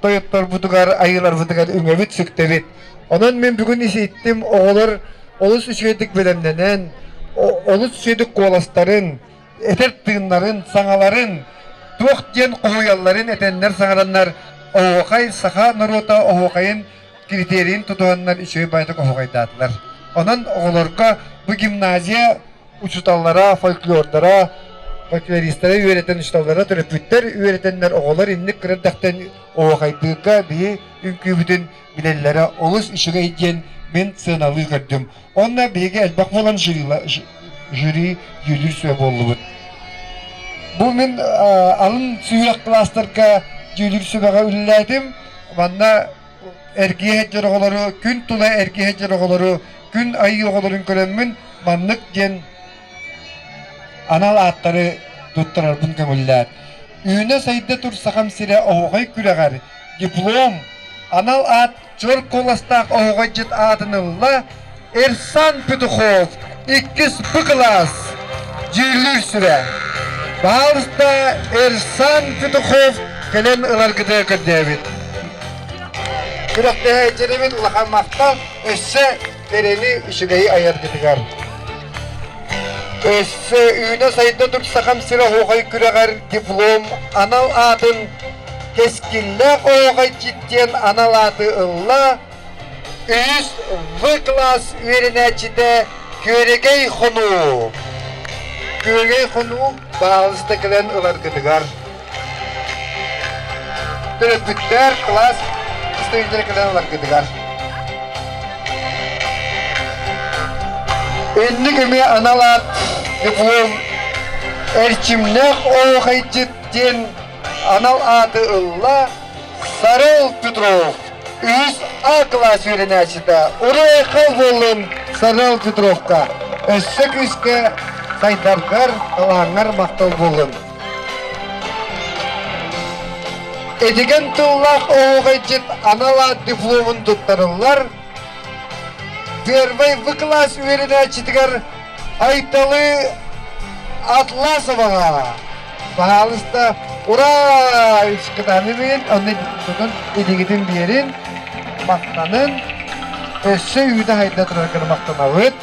тойотторбутугар, айыыларбытыгар үҥэбит, сүктэбит. Онон мин бүгүн иһиттим оҕолор олус үчүгэйдик бэлэмнэнэн, олус үчүгэйдик куоластарын, этэр тыыннарын, саҥаларын, туох диэн хоһуйалларын этэннэр саҥараннар оһуохай саха норуота оһуохайын критерийин тутуһаннар үчүгэй баайдык оһуохайдаатылар. Онон оҕолорго бу гимназия учууталлара, фольклордара, фольклористара үөрэтэн учууталлара төрөппүттэр үөрэтэннэр оҕолор инник кырырдахтан оһуохайдыырга биһи үҥкүүбүтүн билэллэрэ олус үчүгэй диэн мин сыаналыы көрдүм. Онно биһиги элбэх буолан жюри дьүүллүүр сүбэ буоллубут. Бу мин алын сүһүөх класстарга дьүүллүүр сүбэҕэ үлэлээтим. Манна эргийэ сылдьар оҕолору, күн тула эргийэ сылдьар оҕолору, күн айыы оҕолорун көрөммүн маннык диэн анал ааттары туттарарбын көҥүллээт. Үүнэ-сайда тур Сахам сирэ оһуохай күрэҕэр диплом, анал аат чор куоластаах оһуохайдьыт аатын ылла Эрсан Петухов, иккис Б кылаас, дьүүллүүр сүбэ. Баһаалыста Эрсан Петухов кэлэн ыларгытыгар көрдөөбүт. Күрэхтэһээччилэрбит улахан махтал, өссө кэрэни үчүгэйи айаргытыгар. Өссө үүнэ-сайда тур Сахам сирэ оһуохай күрэҕэр диплом анал аатын Кэскиллээх оһуохайдьыт диэн анал ааты ылла үһүс В класс үөрэнээччитэ Күөрэгэй Хонуу. Күөрэгэй Хонуу баһаалыста кэлэн ыларгытыгар. Төрөппүттэр кылаас студенттэрэ кэлэн ыларгытыгар. Инник эмиэ анал аат диплом эрчимнээх оһуохайдьыт диэн анал ааты ылла Сарыл Петров, үһүс А кылаас үөрэнээччитэ. Уруй-айхал буоллун Сарыл Петровка. Өссө күүскэ сайдаргар, талааҥҥар махтал буоллун. Этигэн тыллаах оһуохайдьыт анал аат дипломун туттарыллар. Первый В класс үөрэнээччитигэр Айталы Атласоваҕа баһаалыста ура үскытаны биэрин, онно тутун илигитин биэрин, махтанын, өссө үүнэ хайда тураргар махтанабыт,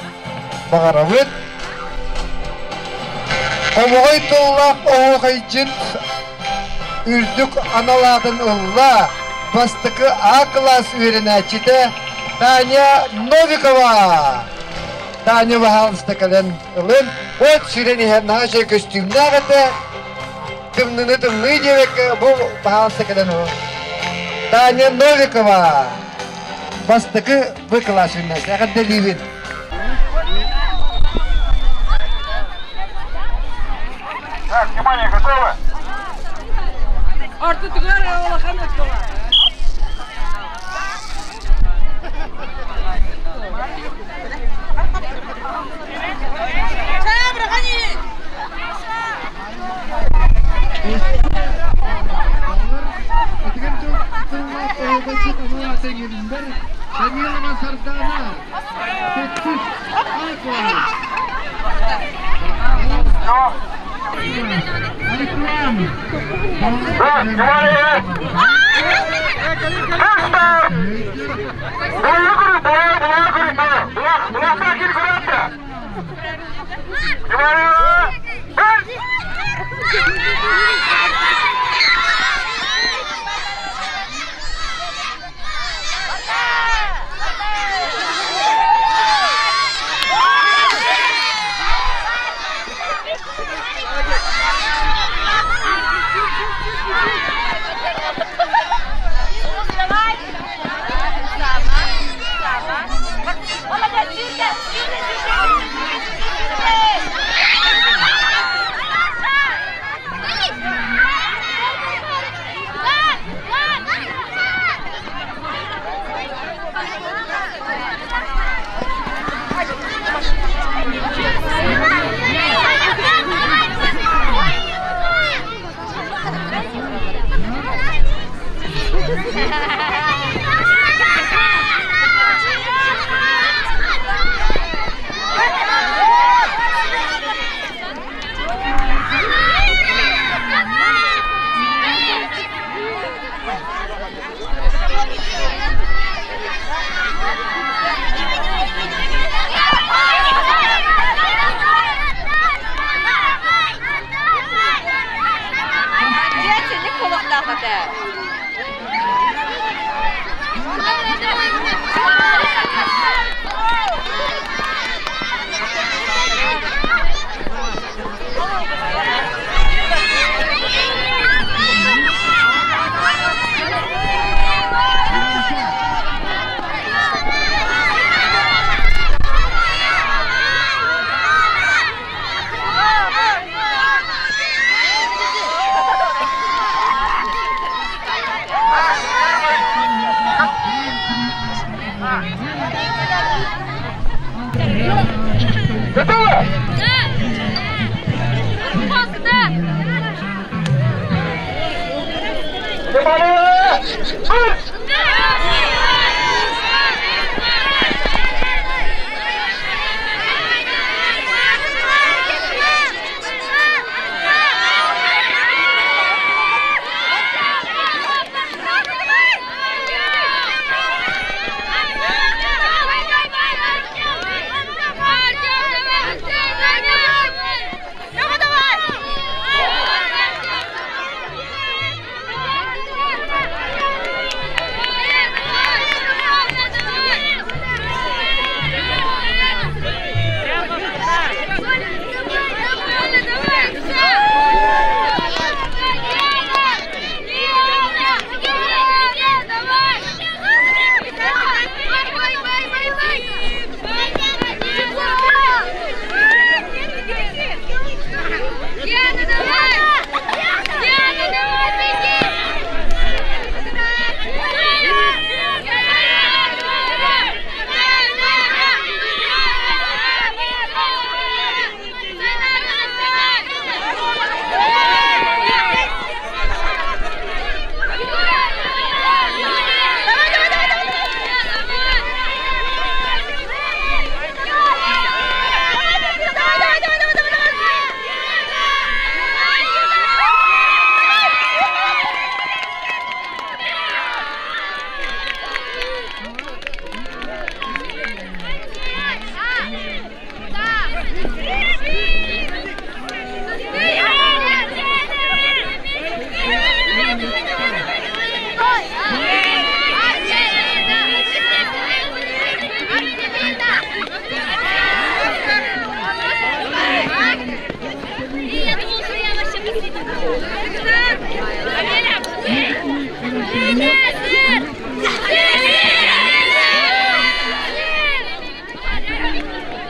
баҕарабыт. Хомоҕой тыллаах оһуохайдьыт үрдүк анал аатын ылла бастакы А кылаас үөрэнээччитэ Таня Новикова. Таня баһаалыста кэлэн ылын. От сүрэн иһэр наһаа үчүгэй көстүүмнээх этэ. Тымныны тымныы диэбэккэ бу баһаалыста кэлэн ылын. Таня Новикова бастакы В кылаас үөрэнээччитэ. Эҕэрдэлиибин. Так, внимание, готовы? Ортотугар улахан өттөҕө. Данилова Сардана, Петцев этэ. Готовы? Внимание! Марш!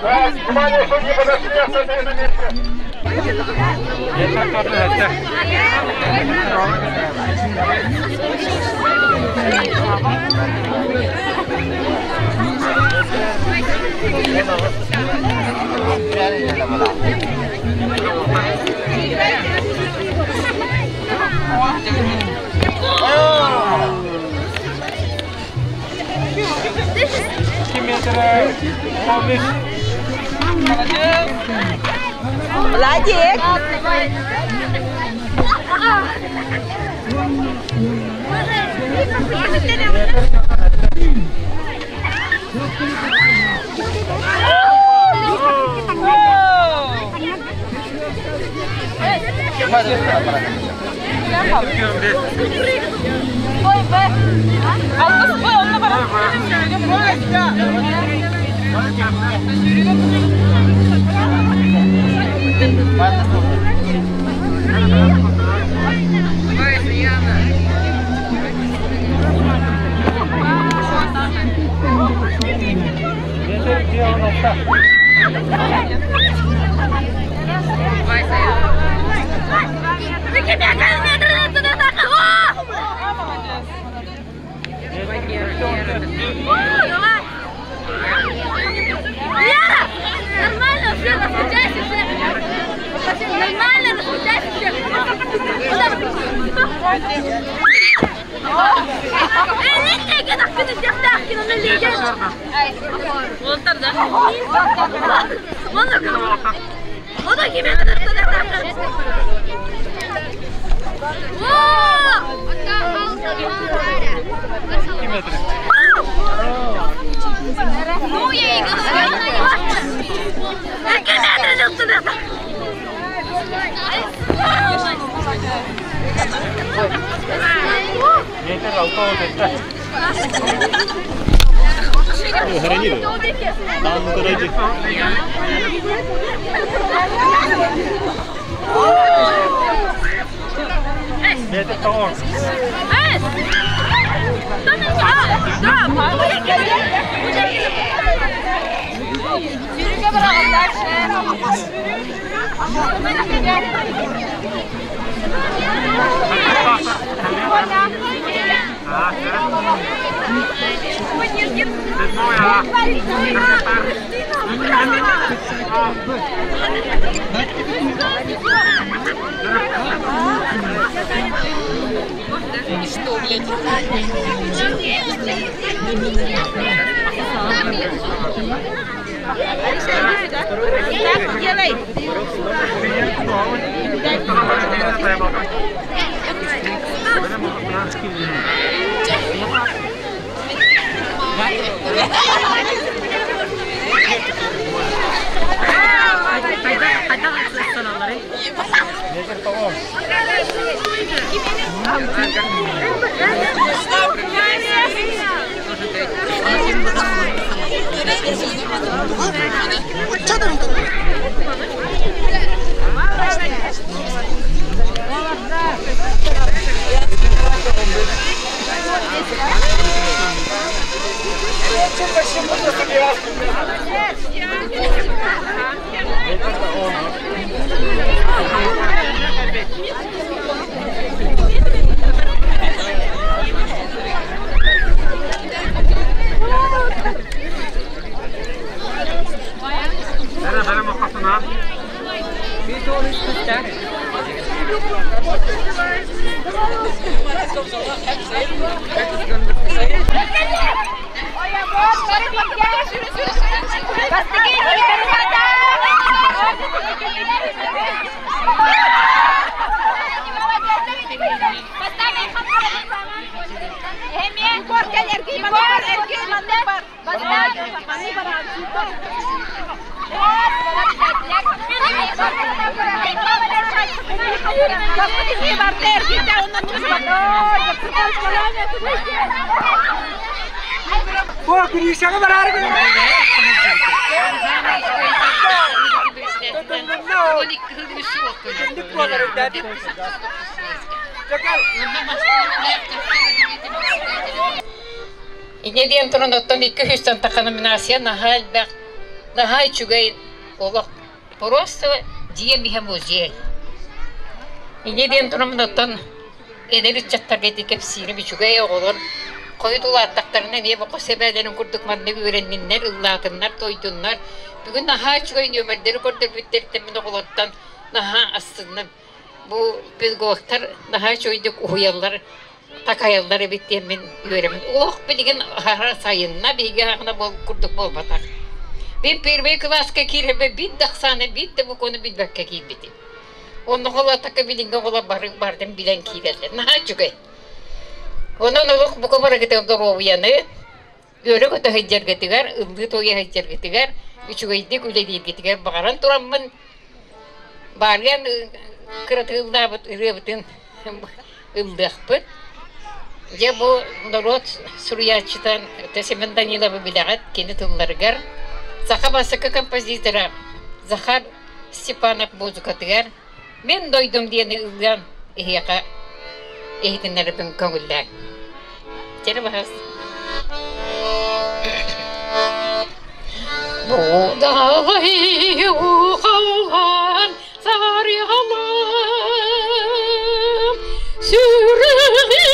Так, внимание, судьи подошли, остальные на месте. Владик! Лера! Нормально все, раскачайся все! Нормально, раскачайся все! Ну, я и говорю. Инньэ диэн туран оттон икки үстэн тахха номинация наһаа элбэх, наһаа үчүгэй олох просто дьиэм иһэ музей. Инньэ диэн туран оттон эдэр ыччаттарга ити кэпсиирим үчүгэй оҕолор хойут улааттахтарына эмиэ бу хос эбээлэрин курдук маннык үөрэнниннэр, ыллаатыннар, тойдуннар. Бүгүн наһаа үчүгэй нүөмэрдэри көрдөрбүттэриттэн мин оҕолортон наһаа астынным. Бу педагогтар наһаа үчүгэйдик уһуйаллар, такайаллар эбит диэн мин үөрэбин. Олох билигин аһара сайынна, биһиги аҕына курдук буолбатах. Мин первый кылааска киирэрбэр биир да ахсааны, биир да букваны билбэккэ киирбитим. Онно холоотокко билиҥҥи оҕолор бары бардым билэн киирэллэр. Наһаа үчүгэй. Онон олох бука барыгытыгар доруобуйаны, үөрэ-көтө сылдьаргытыгар, ыллыы-туойа сылдьаргытыгар, үчүгэйдик үлэлииргитигэр баҕаран тураммын, баарыан кыратыыллаабыт ырыабытын ыллыахпыт. Дьэ бу норуот суруйааччыта Семен Даниловы билэҕит, кини тылларыгар саха бастакы композитора Захар Степанов музыкатыгар «Мин дойдум» диэни ыллыан эһиэхэ иһитиннэрэрбин көҥүллээҥ. Чэрэ баһаас. Будалай ухалан сарыгалам, сүрэҕи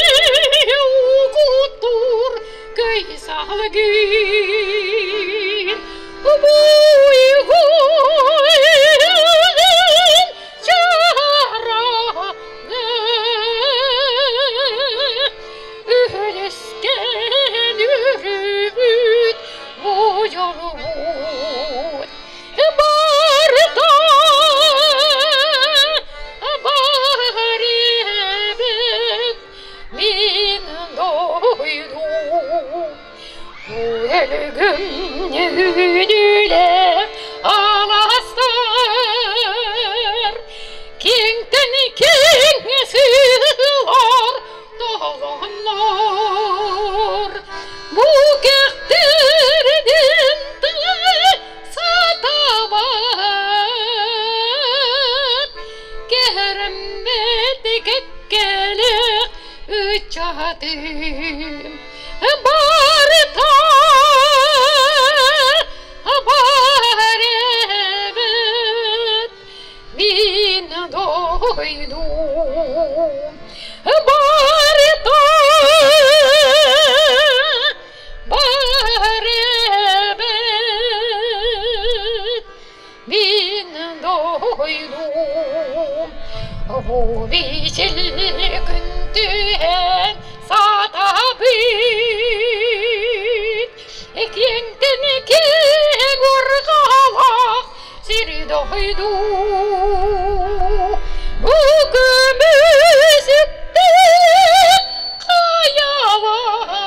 укуттуур көй салгын. ыччатым барыта бар эбит мин дойдум барыта бар эбит мин дойдум. Бу бичил күн түһэн сатабыт, киэҥтэн киэҥ урҕалаах сир дойду. Бу көмүс үктээх хайалар,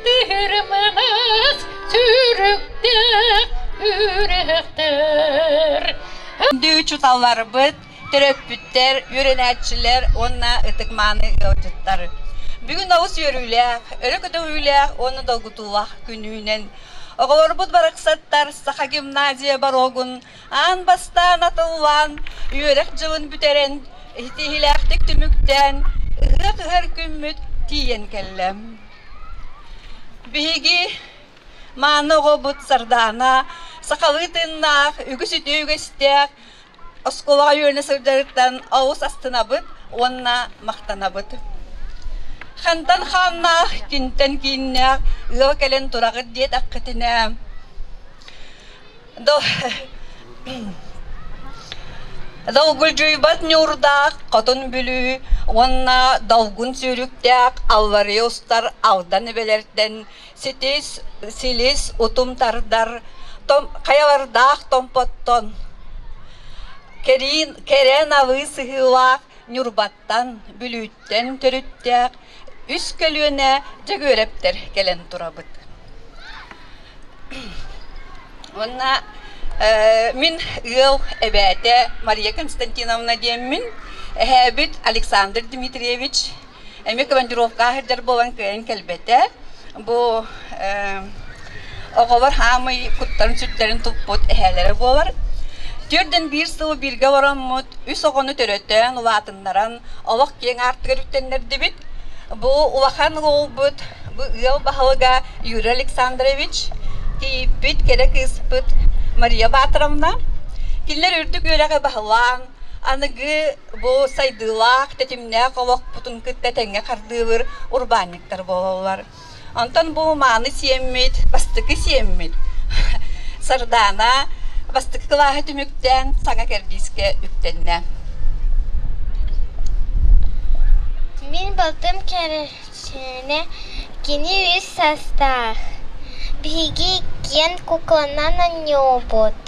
тырманас сүрүктээх үрэхтэр. Күндү учууталларбыт, төрөппүттэр, үөрэнээччилэр уонна ытык-мааны ыалдьыттар! Бүгүн олус үөрүүлээх, өрө көтөҕүүлээх уонна долгутуулаах күнүүнэн оҕолорбут барахсаттар Саха гимназия боруогун аан бастаан атыллаан, үөрэх дьылын бүтэрэн, ситиһиилээхтик түмүктээн, ыһыах ыһар күммүт тиийэн кэллэ. Биһиги мааны оҕобут Сардаана сахалыы тыыннаах, үгүс үтүө үгэстээх оскуолаҕа үөрэнэ сылдьарыттан олус астынабыт уонна махтанабыт. Хантан хааннаах, кинтэн кииннээх ыал кэлэн тураҕыт диэтэххитинэ, Долгулдьуйбат ньуурдаах Хотун Бүлүү уонна долгун сүүрүктээх Алларыйа устар Алдан эбэлэртэн ситис, силис, утум тардар хайалардаах Томпоттон кэриин кэрэ налыы сыһыылаах Ньурбаттан, Бүлүүттэн төрүттээх үс көлүөнэ Дьөгүөрэптэр кэлэн турабыт. Уонна мин ыал эбээтэ Мария Константиновна диэммин, эһээбит Александр Дмитриевич эмиэ командировкаҕа сылдьар буолан кыайан кэлбэтэ. Бу оҕолор хаамый куттарын-сүрдэрин туппут эһээлэрэ буолар. Түөртэн биир сыл бииргэ олороммут, үс оҕону төрөтөн, улаатыннаран, олох киэҥ аартыгар үктэннэрдибит. Бу улахан уолбут, бу ыал баһылыга Юрий Александрович, кийииппит кэрэ кыыспыт Мария Батровна. Кинилэр үрдүк үөрэҕи баһылаан, аныгы бу сайдыылаах, тэтимнээх олохпутун кытта тэҥҥэ хардыылыыр урбаанньыктар буолаллар. Онтон бу мааны сиэммит, бастакы сиэммит Сардаана бастакы кылааһы түмүктээн саҥа кэрдиискэ үктэннэ. Мин балтым кэрэчээнэ, кини үс саастаах. Биһиги иккиэн кукланан оонньуубут.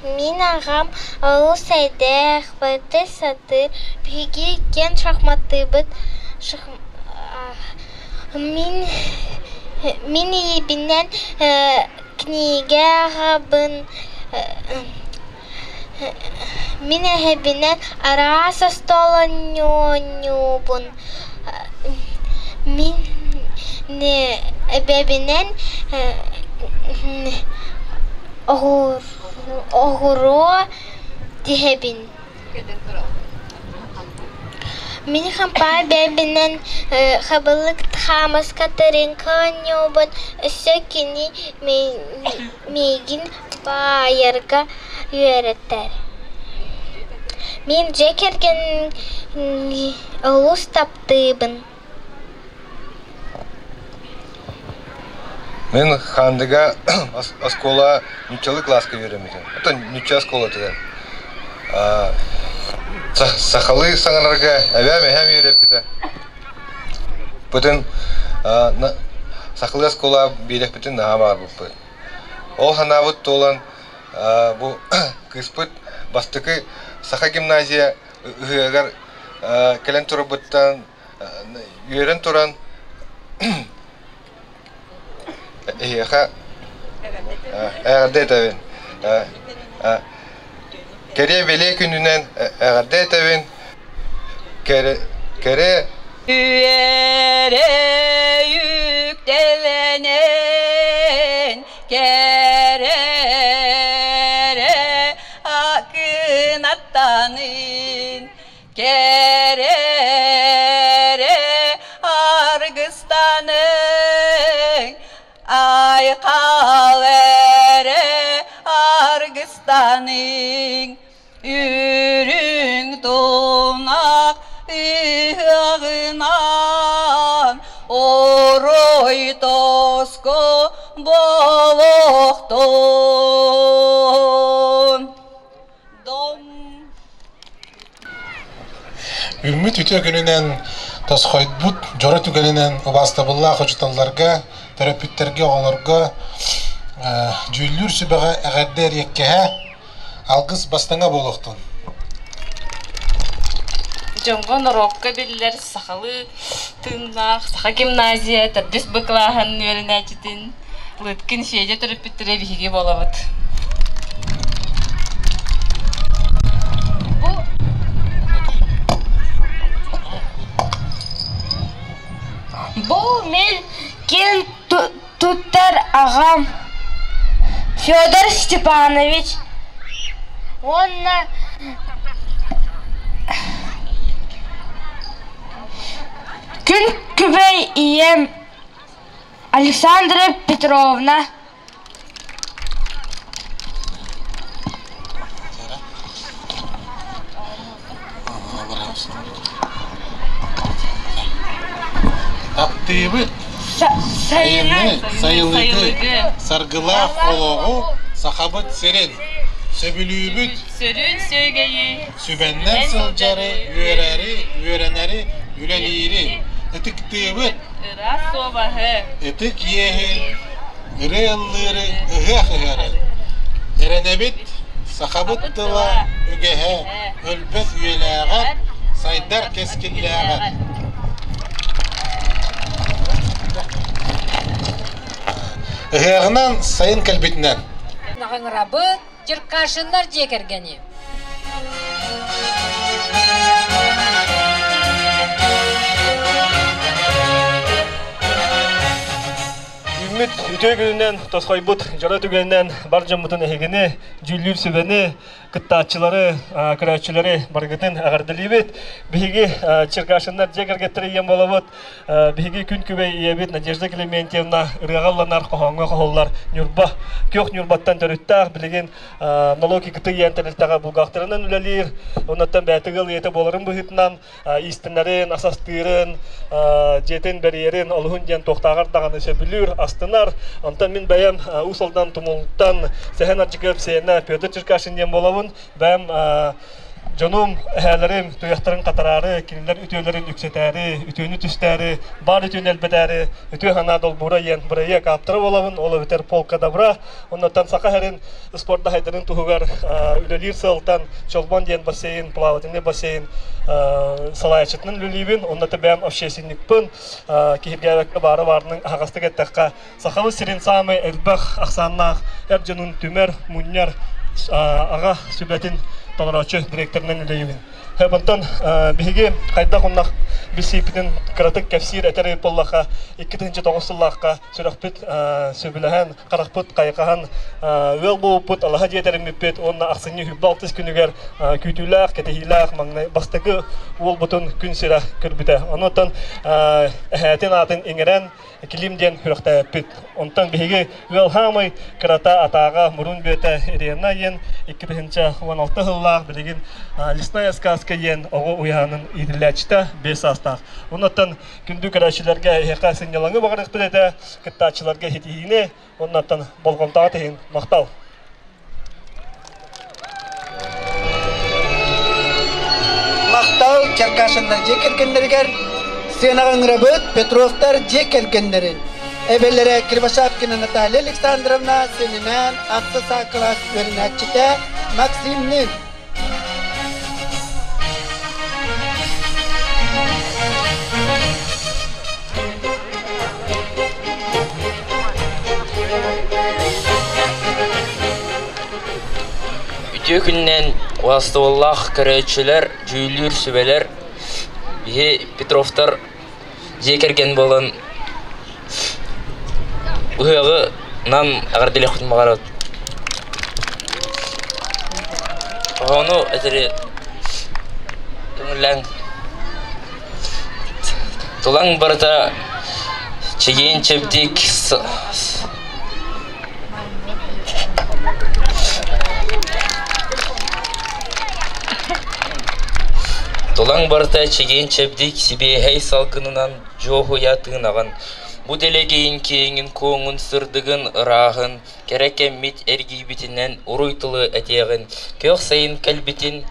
Мин аҕам олус эйдээх, барыта сатыыр, биһиги иккиэн шахматтыыбыт. Мин мин ийэбинэн кинигэ ааҕабын, мин эһэбинэн араас остуол оонньуубун, мин эбэбинэн Оҕуруо тиһэбин. Мин хампаа бэйэбинэн хабылык хаамыска тырыыҥка оонньуубун, өссө кини миигин баайарга үөрэтэр. Мин дьиэ кэргэммин олус таптыыбын. Мин Хаандыга оскуола нууччалыы кылааска үөрэммитим. Оттон нуучча оскуолатыгар сахалыы саҥарарга эбээм эһээм үөрэппитэ. Бүтүн сахалыы оскуола биэрэхпитин наһаа баҕарбыппыт. Ол санаабыт туолан бу кыыспыт бастакы саха гимназия ыһыаҕар кэлэн турарбыттан үөрэн туран эһиэхэ эҕэрдэ этэбин. Кэрэ бэлиэ күнүнэн эҕэрдэ этэбин. Кэрэ кэрэ Үөрэ үктэлэнэн кэрэ акынаттанын кэрэ. Ырастаныҥ үрүҥ тунах ыһыаҕынан орой тоско болохтун. Үүммүт үтүө күнүнэн тосхойбут дьоро түгэнинэн убаастабыллаах учууталларга, төрөппүттэргэ, оҕолорго дьүүллүүр сүбэҕэ эҕэрдэ эриэккэһэ, алгыс бастыҥа буолуохтун. Дьоҥҥо норуокка биллэр сахалыы тыыннаах Саха гимназия төрдүс Б кылааһын үөрэнээччитин Лыткин Федя төрөппүттэрэ биһиги буолабыт. Бу мин киэн туттар аҕам Федор Степанович уонна күн күбэй ийэм Александра Петровна. Таптыыбыт сайыны, сайылыгы, саргылаах олоҕу, Сахабыт сирин сөбүлүүбүт, Сөрүүн сүөгэйи, сүбэннэн сылдьары, үөрэри, үөрэнэри, үлэлиири, ытыктыыбыт, Ыраас суобаһы, ытык иэһи, ырыа ыллыыры, ыһыах ыһары. Эрэнэбит, сахабыт тыла үгэһэ өлбөт үйэлээҕэр, сайдар кэскиллээҕэр. Ыһыаҕынан сайын кэлбитинэн. Наҕыҥырабыт, Черкашиннар дьиэ кэргэни. Үүммүт үтүө күнүнэн тосхойбут дьоро түгэнинэн бар дьоммутун эһигини, дьүүллүүр сүбэни, кыттааччылары, көрөөччүлэри барыгытын эҕэрдэлиибит. Биһиги Черкашиннар дьиэ кэргэттэрэ ийэм буолабыт. Биһиги күн күбэй ийэбит Надежда Клементьевна ырыаҕа ылланар, хоһооҥҥо хоһуллар Ньурба, Күөх Ньурбаттан төрүттээх, билигин налог икки иэн тэрилтэҕэ бухгалтерынан үлэлиир. Оннуттан бэйэтэ ыал ийэтэ буоларын быһыытынан иистэнэрин, ас астыырын, дьиэтин бэрийэрин олуһун диэн туохтааҕар даҕаны сөбүлүүр, астынар. Онтон мин бэйэм Уус Алдан Тумултан Сэһэн Ардьыкыап сиэнэ Петр Черкашин диэн буолабын. Бэйэм Дьонум, эһээлэрим туйахтарын хатараары, кинилэр үтүөлэрин үксэтээри, үтүөнү түстээри, баар үтүөнү элбэтээри, үтүө санаа долбуура диэн бырайыак ааптара буолабын, ол эбэтэр Полка добра. Оннуттан Саха сирин спордаһайдарын туһугар үлэлиир сыалтан Чолбон диэн бассейн, плавательный бассейн салайааччытынан үлэлиибин. Онно бэйэм общественникпын, киһиргээбэккэ баары баарынан аһаҕастык эттэххэ, Сахабыт сирин саамай элбэх ахсааннаах эр дьонун түмэр, мунньар аҕа сүбэтин толорооччу директорынан үлэлиибин. Онтон биһиги хайдах оннох билсииппитин кыратык кэпсиир этэр эбит буоллахха, 2009 сыллаахха сүрэхпит сөбүлэһэн, харахпыт хайҕаһан ыал буолбуппут, алаһа дьиэ тэриммиппит уонна ахсынньы 26 күнүгэр күүтүүлээх, кэтэһиилээх маҥнай бастакы уолбутун күн сирэ көрбүтэ. Онуттан эһээтин аатын иҥэрэн, Килим диэн күрэхтээппит. Онтон биһиги ыал хаамай кырата атааҕа мурун бүөтэ Ирена диэн 2016 сыллаах билигин Лесная сказка диэн оҕо уйаһанын иитиллээччитэ 5 саастаах. Оннуттан күндү көрөөччүлэргэ эһиэхэ сынньалаҥы баҕарыахпыт этэ, кыттааччыларга ситиһиини, оннуттан болҕомтоҕо иһин махтал. Махтал Черкашиннар дьиэ кэргэннэригэр сценаҕа ыҥырабыт Петровтар дьиэ кэргэннэрин эбэлэрэ Кривошапкина Наталья Александровна сининээн ахсыс А кылаас үөрэнээччитэ Максимныын. Үтүө күнүнэн уостубаллаах көрөөччүлэр, дьүүллүүр сүбэлэр, биһи Петровтар дьиэ кэргэн буолан ыһыаҕынан эҕэрдэлиэхпитин баҕарабыт. Оһону этэри көҥүллээҥ. Тулаҥ барыта чэгиэн-чэбдик Тулаҥ барыта чэгиэн-чэбдик, сибиэһэй салгынынан дьуоһуйа тыынаҕын. Бу дэлэгийин киэҥин-куоҥун, сырдыгын, ырааһын, кэрэ кэммит эргийбитинэн уруй тылы этиэҕин, күөх сайын кэлбитин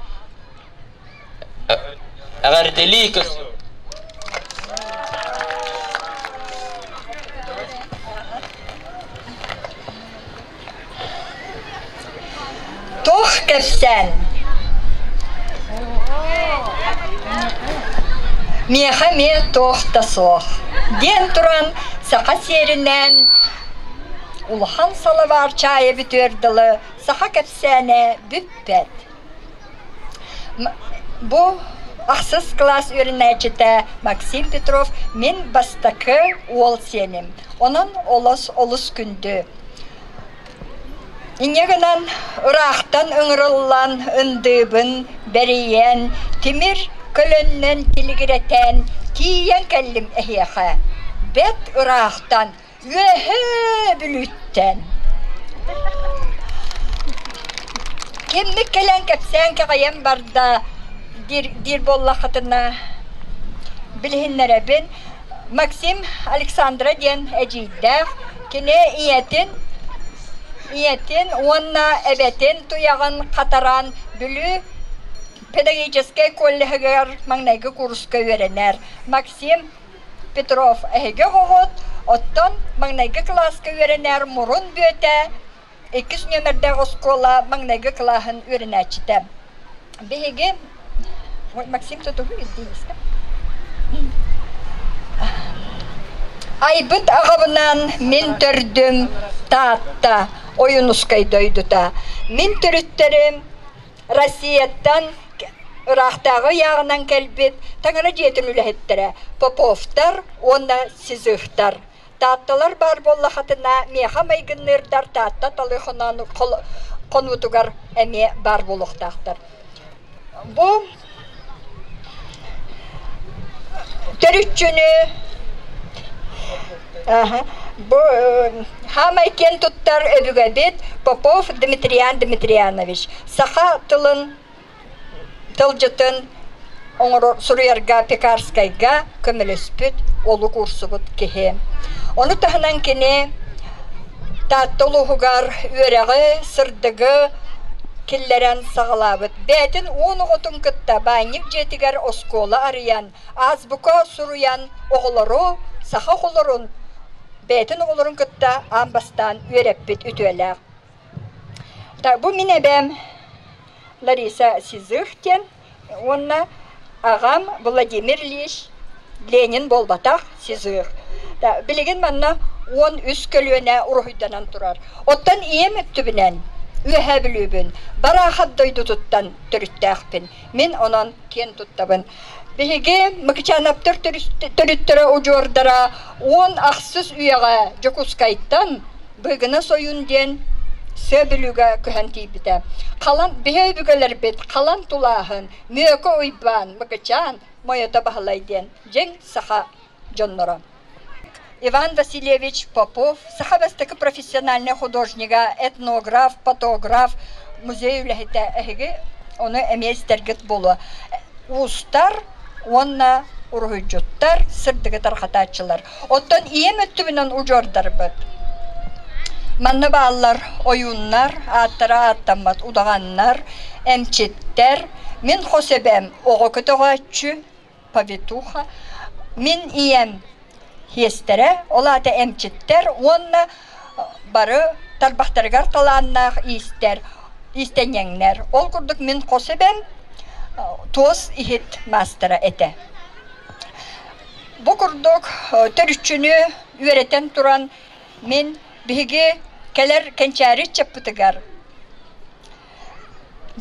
эҕэрдэлии көрсүөҕүҥ. Туох кэпсээн? Миэхэ эмиэ туох да суох, диэн туран саха сиэринэн улахан салабаар чаайа бүтүөр дылы саха кэпсээнэ бүппэт. Бу ахсыс кылаас үөрэнээччитэ Максим Петров мин бастакы уол сиэним. Онон олус олус күндү. Инньэ гынан ыраахтан ыҥырыллан ындыыбын бэрийэн, тимир көлөннөн тилигирэтэн тиийэн кэллим эһиэхэ. Бэт ыраахтан Үөһээ Бүлүүттэн. Киммит кэлэн кэпсээн кэҕийэн барда диир, диир буоллаххытына билиһиннэрэбин. Максим Александра диэн эдьиийдээх. Кини ийэтин ийэтин уонна эбэтин туйаҕын хатаран Бүлүү педагогическай коллеһыгар маҥнайгы курска үөрэнэр. Максим Петров эһиги оҕоҕут, оттон маҥнайгы кылааска үөрэнэр Мурун Бүөтэ иккис нүөмэрдээх оскуола маҥнайгы кылааһын үөрэнээччитэ. Биһиги Максим тутуһу ирдиир Айбыт аҕабынан мин төрдүм Таатта, Ойуунускай дойдута. Мин төрүттэрим Россияттан ыраахтааҕы ыйааҕынан кэлбит таҥара дьиэтин үлэһиттэрэ Поповтар уонна Сизыхтар. Таатталар баар буоллахатына миэхэ майгынныырдар Таатта талы хонуутугар эмиэ баар буолуохтаахтар. Бу төрүччүнү бу хаамай киэн туттар өбүгэбит Попов Дмитриан Дмитрианович саха тылын тылдьытын оҥорор суруйарга Пекарскайга көмөлөспүт олук уурсубут киһи. Ону таһынан кини Таатта улууһугар үөрэҕи, сырдыгы киллэрэн саҕалаабыт. Бэйэтин уон оҕотун кытта баанньык дьиэтигэр оскуола арыйан, азбука суруйан оҕолору, саха оҕолорун бэйэтин оҕолорун кытта аан бастаан үөрэппит үтүөлээх. Бу мин эбээм Лариса Сизых диэн уонна аҕам Владимир Ильич Ленин буолбатах, Сизых. Билигин манна 13 көлүөнэ уруһуйданан турар. Оттон ийэм өттүбүнэн Үөһээ Бүлүүбүн, Бараахап дойдутуттан төрүттээхпин. Мин онон киэн туттабын. Биһиги Мыкычаанаптар төрүттэрэ удьуордара 16 үйэҕэ Дьокуускайтан Быыгына Сойун диэн Сыа Бүлүүгэ көһөн тиийбитэ. Халан биһи өбүгэлэрбит Халан Тулааһын, Мүөкө Уйбаан, Мыкычаан, Мойото Баһылай диэн дьиҥ саха дьонноро. Иван Васильевич Попов саха бастакы профессиональнай художнига, этнограф, фотограф, музей үлэһитэ эһиги ону эмиэ истэргит буолуо. Уустар уонна уруһуйдьуттар, сырдыгы тарҕатааччылар. Оттон ийэм өттүбүнэн удьуордарбыт. Манна бааллар ойууннар, ааттара ааттаммат удаҕаннар, эмчиттэр, мин хос эбээм оҕо көтөҕөөччү, повитуха, мин ийэм хиэстэрэ, ол аата эмчиттэр уонна бары тарбахтарыгар талааннаах иистэр, иистэнньэҥнэр. Ол курдук мин хос эбэм туос иһит маастара этэ. Бу курдук төрүччүнү үөрэтэн туран мин биһиги кэлэр кэнчээри ыччаппытыгар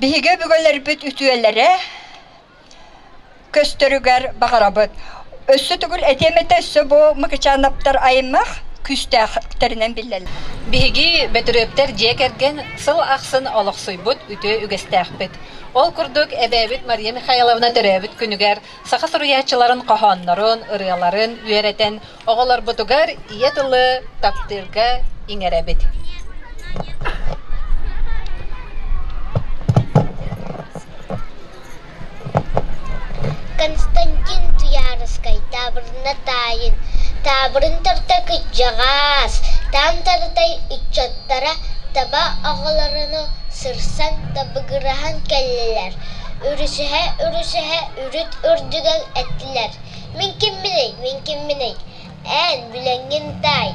биһиги өбүгэлэрбит үтүөлэрэ көстөрүгэр баҕарабыт. Өссө төгүл этиэм этэ өссө бу Мыкычаанаптар аймах күүстээхтэринэн биллэллэр. Биһиги Бөтүрүөптэр дьиэ кэргэн сыл ахсын олохсуйбут үтүө үгэстээхпит. Ол курдук эбээбит Мария Михайловна төрөөбүт күнүгэр саха суруйааччыларын хоһооннорун, ырыаларын үөрэтэн, оҕолорбутугар ийэ тылы таптыырга иҥэрэбит. таабырына таайын. Таабырын тарта кырдьаҕас, таан тартай ыччаттара таба оҕолоруну сырсан табыгыраһан кэллилэр, үрүсүһэ-үрүсүһэ үрүт үрдүгэр эттилэр: «Мин кимминий, мин кимминий, эн билэҥҥин таай,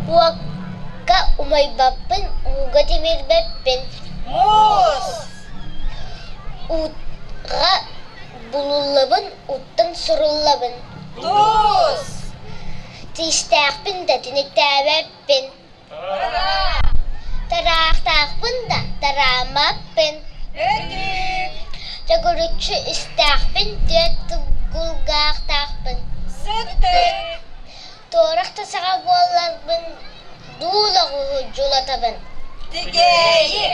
уокка умайбаппын, ууга тимирбэппин, Муус! Ууга булуллабын, уттан суруллабын, Туус! Тиистээхпин да тиниктээбэппин, Тараахтаахпын да тарааммаппын, Өтүүк! Төгүрүччү истээхпин, түөрт кулгаахтаахпын, Сыттык! Туорах да саҕа буолларбын дуулаҕы дьулатабын. Тигээйи!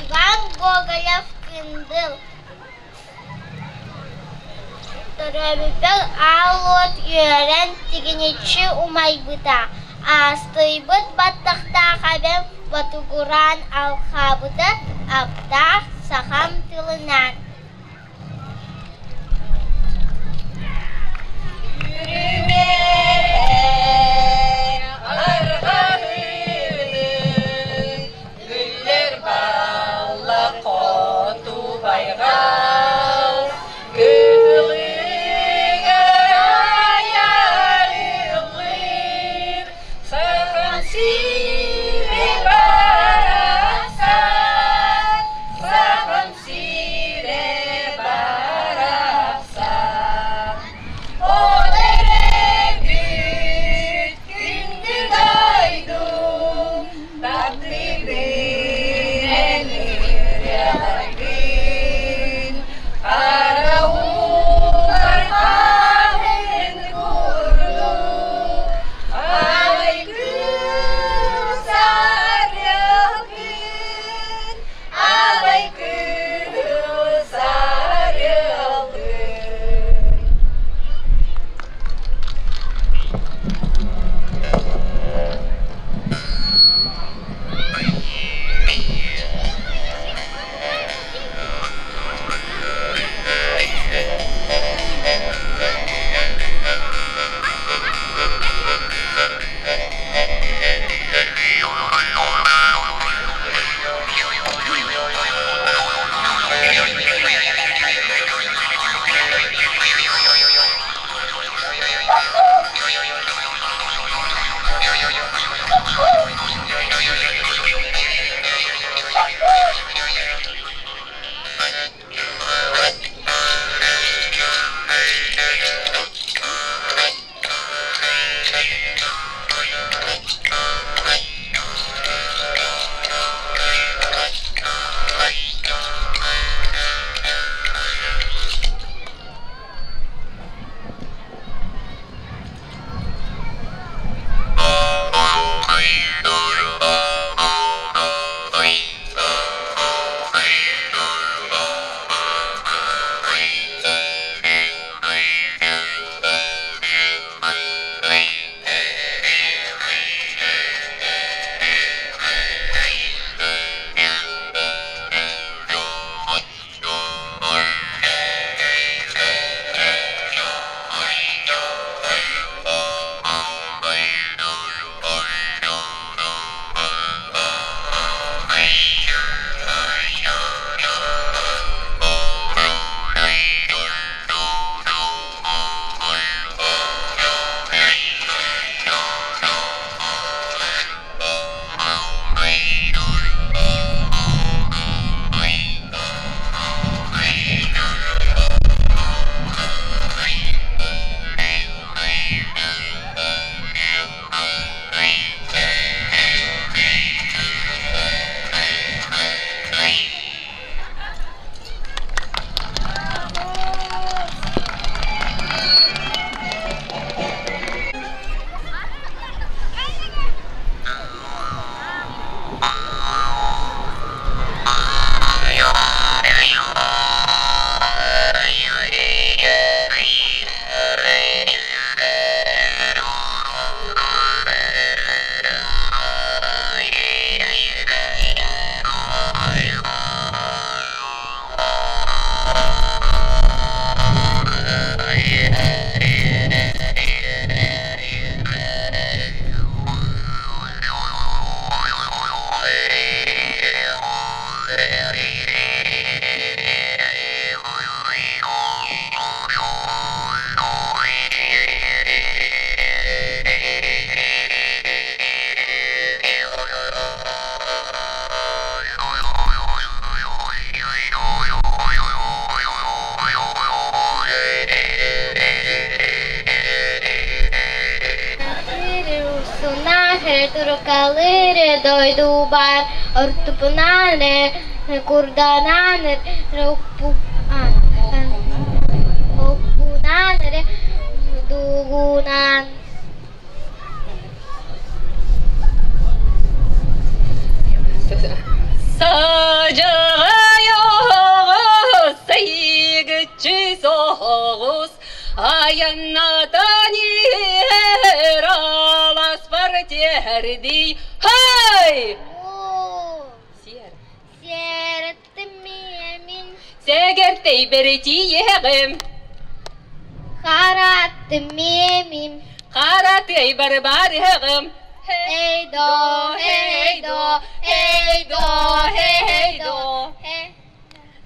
Иван Гоголев Кындыл Төрөөбүппэр аал уот үөрэн тигинэччи умайбыта, аастыйбыт баттахтаах эбэм ботугураан алхаабыта аптаах сахам тылынан. Үллэр балла хоту байҕал Кытылыгар айарыллыр Сахан сирэ барахсан Сахан сирэ барахсан Ол эрэ. турукалыыр дойдубар ортопунан курданан оппунан дугунан Садьаҕай оҕус, сайыгыччы соҕус, айаннатан иһэр аласпар тиэрдий. Хай! Сиэр. Сиэрэттим миэмин. Сэгэртэй бэритиэҕим. Хараттым миэмим. Харатый барбарыһыгым. Hey do, hey do, hey do, hey do.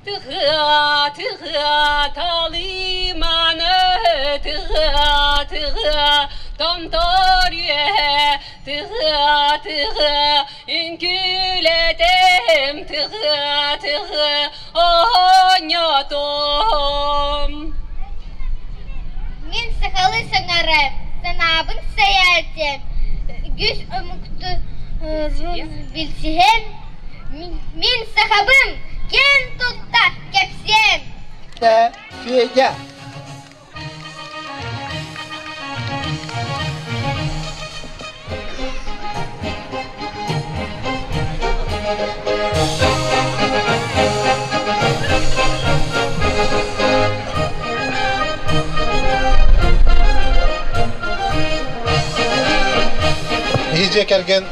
Тыга, тыга, талыманы, тыга, тыга, томтор үөһэ, тыга, тыга, үҥкүүлэтем, тыга, тыга, оонньотом. Мин сахалыы саҥарам, санаабын сэйээтим, үгүс омукту билсиһэн, мин сахабын киэн тутта кэпсиэм. Федя. Биһи дьиэ кэргэн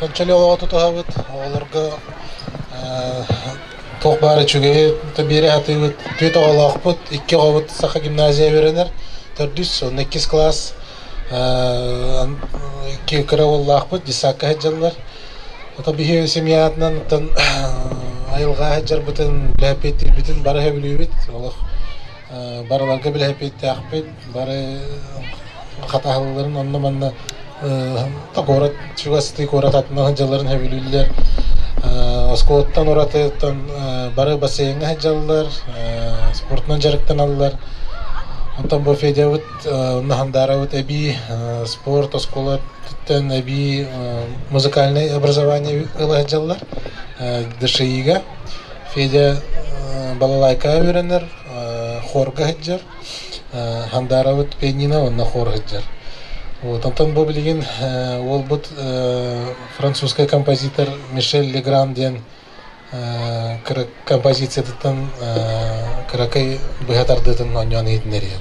Кончали оҕо тутуһабыт, оҕолорго туох баар үчүгэйи биэрэ сатыыбыт. Түөрт оҕолоохпут, икки оҕобут Саха гимназия үөрэнэр, төрдүс уонна иккис кылаас. Икки кыра уоллаахпыт, детсадка сылдьаллар. Ото биһи семьятынан оттон айылҕа сылдьарбытын, билэппиттиирбитин бары сөбүлүүбүт. Олох барыларга билэппиттээхпит, бары хатаһалларын онно-манна куорат чугастыы куорат атынан сылдьалларын сөбүлүүллэр. Оскуолаттан уратыттан бары бассейҥҥа сылдьаллар, спортунан дьарыктаналлар. Онтон бу Федябыт Хандаарабыт эбии спорт оскуолаттан эбии музыкальнай образование ыла сылдьаллар ДШИ-га. Федя балалайкаҕа үөрэнэр, хорга сылдьар. Хандаарабыт пианино уонна хор сылдьар. Вот, онтон бу билигин уолбут французскай композитор Мишель Легран диэн композициятыттан кыракый быһа тардыытын оонньоон иһитиннэриэ.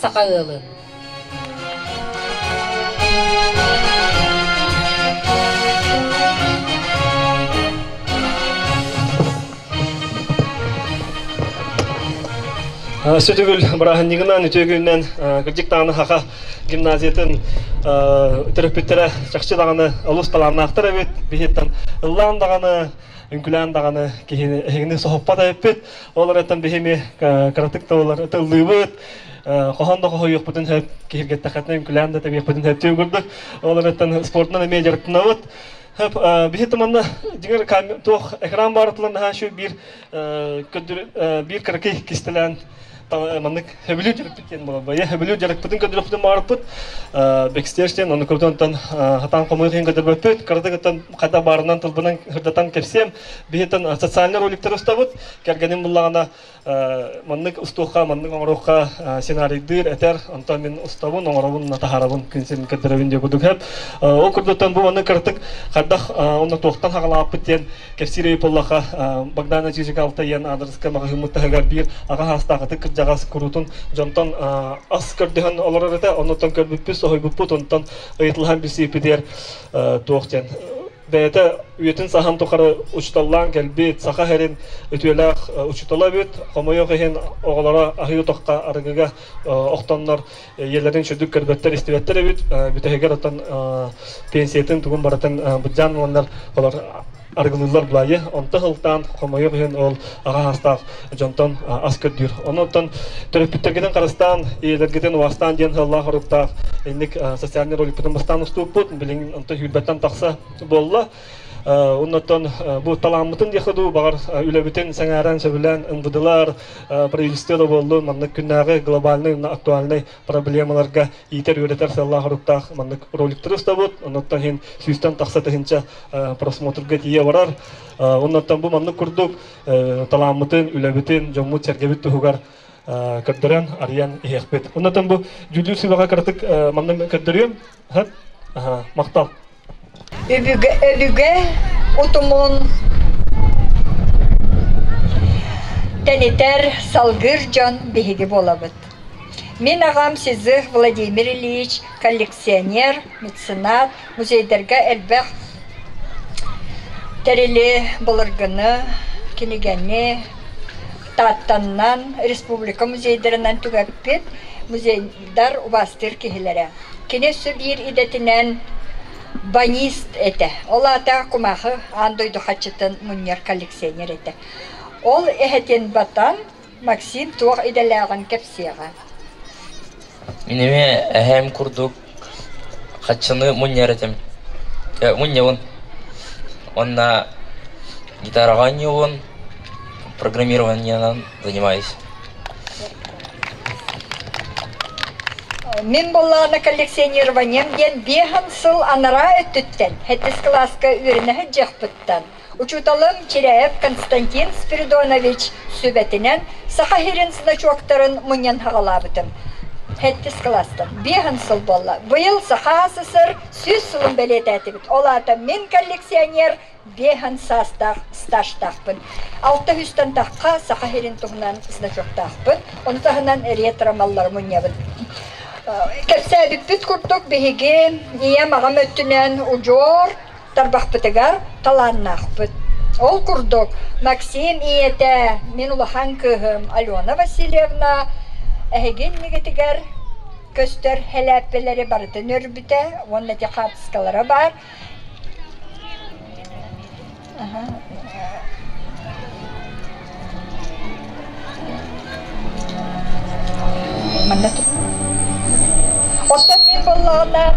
Саха ыалын. Сүтүгүл бырааһынньыгынан үтүө күнүнэн кырдьык даҕаны Хаха гимназиятын төрөппүттэрэ чахчы даҕаны олус талааннаахтар эбит. Биһиттэн ыллаан даҕаны, үҥкүлээн даҕаны киһини эһигини соһуппат эбиппит. Ол эрэн биһими кыратык тыллар тыллыыбыт, хоһоон да хоһуйуохпутун сөп, киһиргэттэххитинэ үҥкүлээн да тэбиэхпитин сөптүү курдук. Ол эрэн спортунан эмиэ дьарыктанабыт. Биһи манна дьиҥэр туох экран баар тылан наһаа биир биир кыракый кистэлээн Маннык хөбүлүү дьарыкпыт диэн буолар. Бэйэ хөбүлүү дьарыкпытын көрдөрөхпүтүн баарыппыт. Бэкстерс диэн ону көбүтэн хатаан хомуйуох көрдөрбөппүт. Кыратыгыттан хайда баарынан тылбынан хырдатан кэпсиэм. Биһиттэн социальный роликтар устабыт. Кэргэним буллаҕына маннык устуохха, маннык оҥоруохха сценарийдыыр, этэр. Онтон мин устабын, оҥоробун, таһаарабын, күн сирин көрдөрөбүн диye курдук хэп. Ол курдуктан бу маннык кыратык хайдах онно туохтан хагалааппыт диэн кэпсиир өй буоллаха Богдана Чижик Алтайян аадырыска маҕаһыыммыт таһыгар биир аҕа саастаах ытык кырдьаҕас куруутун дьонтон ас көрдөһөн олорор этэ. Оннуттан көрбүппүт, соһуйбуппут, онтон ыйытылаһан билсибиппитигэр туох диэн бэйэтэ үйэтин саһан тухары учууталлаан кэлбит, саха сирин үтүөлээх учуутала эбит. Хомойуох иһин оҕолоро аһыы утахха арыгыга охтоннор ийэлэрин сүрдүк көрбөттөр, истибэттэр эбит. Бүтэһигэр оттон пенсиятын тугун барытын быдьаан ыланнар олор арыгылыыллар булайы. Онто сылтаан хомойуох иһин ол аҕа саастаах дьонтон ас көрдүүр. Онон төрөппүттэргитин харыстаан, ийэлэргитин уастаан диэн сыаллаах оруктаах инник социальный роликпытын бастаан устууппут. Билигин онто сүүрбэттэн тахса буолла. Оннуттан бу талааммытын диэхэ дуу, баҕар үлэбитин сэҥээрэн, сөбүлээн ымбыдылар, правительство да буоллун, маннык күннээҕи глобальный актуальный проблемаларга иитэр-үөрэтэр сыаллаах-соруктаах маннык роликтары устабыт. Оннуттан иһин сүүстэн тахса тыһыынча просмотрга тиийэ барар. Оннуттан бу маннык курдук талааммытын, үлэбитин, дьоммут-сэргэбит туһугар көрдөрөн, арыйан иһиэхпит. Оннуттан бу дьүүллүүр сүбэҕэ кыратык маннык көрдөрүөм. Махтал. Өбүгэ, өбүгэ утумун тэнитэр, салгыыр дьон биһиги буолабыт. Мин аҕам Сизых Владимир Ильич коллекционер, меценат, музейдарга элбэх тэрили, былыргыны, кинигэни Тааттаннан республика музейдарынан түгэппит музейдар убаастыыр киһилэрэ. Кини өссө биир идэтинэн банист этэ. Ол аата кумаахы аан дойду хаччытын мунньар коллекционер этэ. Ол эһэтин батан Максим туох идэлээҕин кэпсиэҕэ. Мин эмиэ эһээм курдук хаччыны мунньар этим. Мунньабын. Уонна гитараҕа оонньуубун, программированиенан занимаюсь. Мин буоллаҕына коллекционированием диэн биэһэн сыл анараа өттүттэн, сэттис кылааска үөрэнэ сылдьыахпыттан, учууталым Чиряев Константин Спиридонович сүбэтинэн Саха сирин значоктарын мунньан саҕалаабытым. Сэттис кылаастан биэһэн сыл буолла. Быйыл Саха СССР 100 сылын бэлиэтээтибит. Ол аата мин коллекционер биэһэн саастаах стажтаахпын. 600-тэн тахха Саха сирин туһунан значоктаахпын. Ону таһынан ретро-маллары мунньабын. Кэпсээбиппит курдук биһиги ийэм аҕам өттүнэн удьуор тарбахпытыгар талааннаахпыт. Ол курдук Максим ийэтэ, мин улахан кыыһым Алена Васильевна эһиги иннигитигэр көстөр сэлээппэлэри барытын өрбүтэ уонна ити хаартыскалара баар. Манна Оттон мин буоллаҕына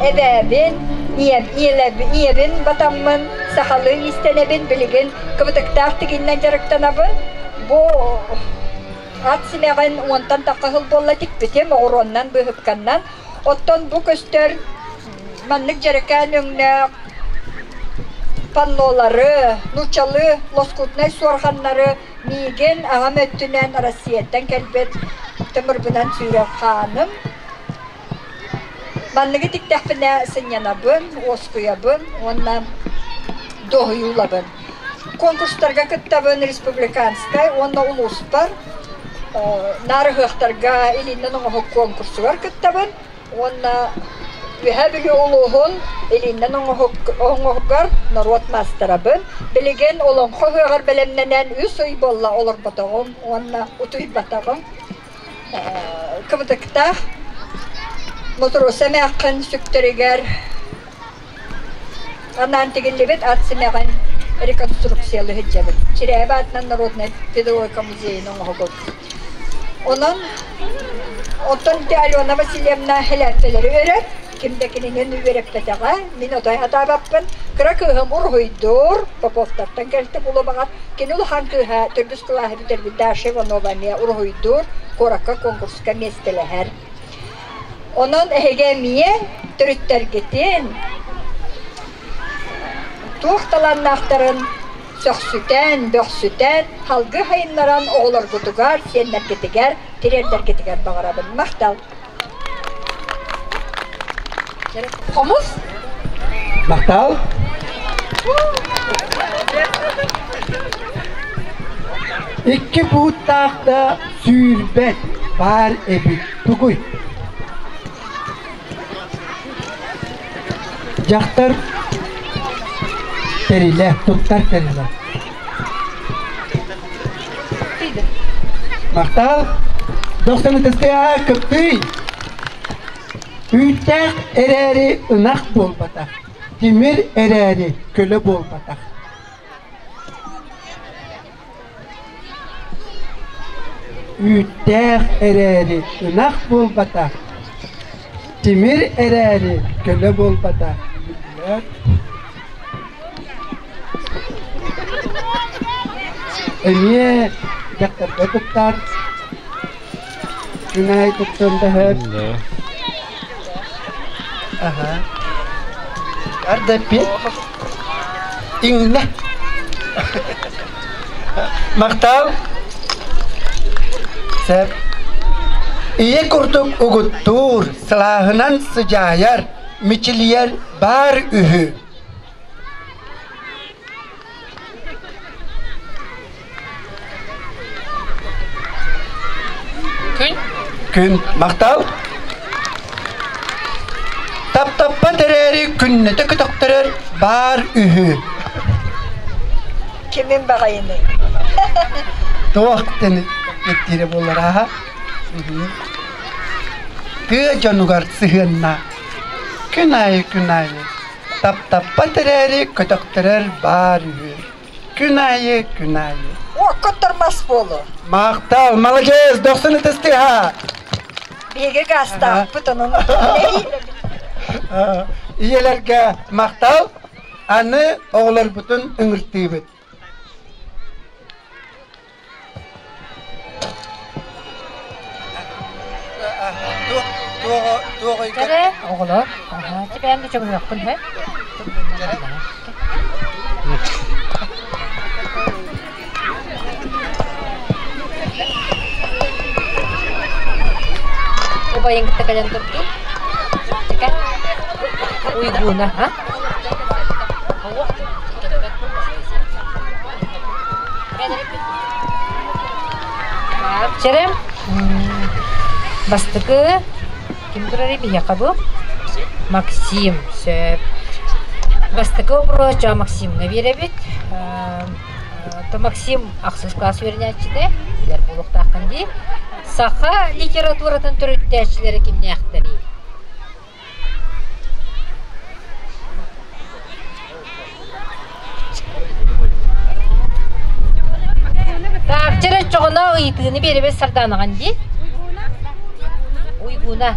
эбээбин, ийэбин батаммын, сахалыы иистэнэбин, билигин кыбытыктаах тигиннэн дьарыктанабын. Бу ат симэҕин уонтан тахха сыл буолла тикпитим, оҕуруоннан, быыһыпканнан. Оттон бу көстөр маннык дьэрэкээн өҥнөөх паннолары, нууччалыы лоскутнай суорҕаннары миигин аҕам өттүнэн Россияттан кэлбит тымырбынан сүүрэр хааным. Манныгы тиктэхпинэ сынньанабын, уоскуйабын уонна дуоһуйуулабын. Конкурстарга кыттабын республиканскай уонна улууспар наар ыһыахтарга илиинэн оҥоһук конкурсугар кыттабын уонна Үөһээ Бүлүү улууһун илиинэн оҥоһугар норуот маастарабын. Билигин Олоҥхо ыһыаҕар бэлэмнэнэн үс ый буолла олорботоҕум уонна утуйбатаҕым. Кыбытыктаах Мотуруоса эмээххин сүктэригэр анаан тигиллибит ат симэҕин реконструкциялыы сылдьабыт. Чирээби аатынан народнай педагогика музейын оҥоһугун. Онон оттон ити Алена Васильевна сэлээппэлэри өрөр, ким да кинини үөрэппэтэҕэ, мин отой сатаабаппын. Кыра кыыһым уруһуйдуур, Поповтартан кэлтэ булубаҕар. Кини улахан кыыһа төрдүс кылааһы бүтэрбит Даша Иванова эмиэ уруһуйдуур, куоракка конкурска миэстэлэһэр. Онон эһиги эмиэ төрүттэргитин туох талааннаахтарын сөхсүтэн, бөхсүтэн, халгы сайыннаран оҕолоргутугар, сиэннэргитигэр тириэрдэргитигэр баҕарабын. Махтал! Хомус? Махтал! Икки бууттаах да сүүрбэт баар эбит тугуй? Дьахтар тэрилэ, туттар тэрилэ. Махтал! Дохсун ытыстыа кыптый! Үүттээх эрээри ынах буолбатах, тимир эрээри көлө буолбатах. Үүттээх эрээри ынах буолбатах, тимир эрээри көлө буолбатах. Эмиэ дьахтарга туттар, күнай туттан да сөп. Аха. Арда эппиэт. Иҥнэ. Махтал. Сөп. Ийэ курдук угуттуур, сылааһынан сыдьаайар, мичилийэр баар үһү. Күн. Күн. Махтал. Таптаппат эрээри күннэтэ көтөхтөрөр баар үһү. Кимин баҕайыный? Туох тени эттиирэ буолар аха. Тыа дьонугар сыһыанна. Күн аайы күн аайы. Таптаппат эрээри көтөхтөрөр баар үһү. Күн аайы, күн аайы. Уокка мас буолу. Махтал, молодец, дохсун ытыстыха. Биһиги гаастаахпыт, онон Ийэлэргэ махтал, аны оҕолорбутун ыҥыртыыбыт. Оҕолор, типээн да чөҥүөхпүн һэ. Убайын кытта кэлэн турдум. Уйгуна, а? Чэрэ, бастакы ким турар биһиэхэ бу? Максим, сөп. Бастакы вопрос дьо Максимҥа биэрэбит. То Максим ахсыс класс үөрэнээччитэ, билэр буолуохтааххын дии. Саха литературатын төрүттээччилэрэ кимнээхтэрий? Таахчыр оччоҕуна ыйытыыны биэрэбит Сардаанаҕын дии. Уйгуна.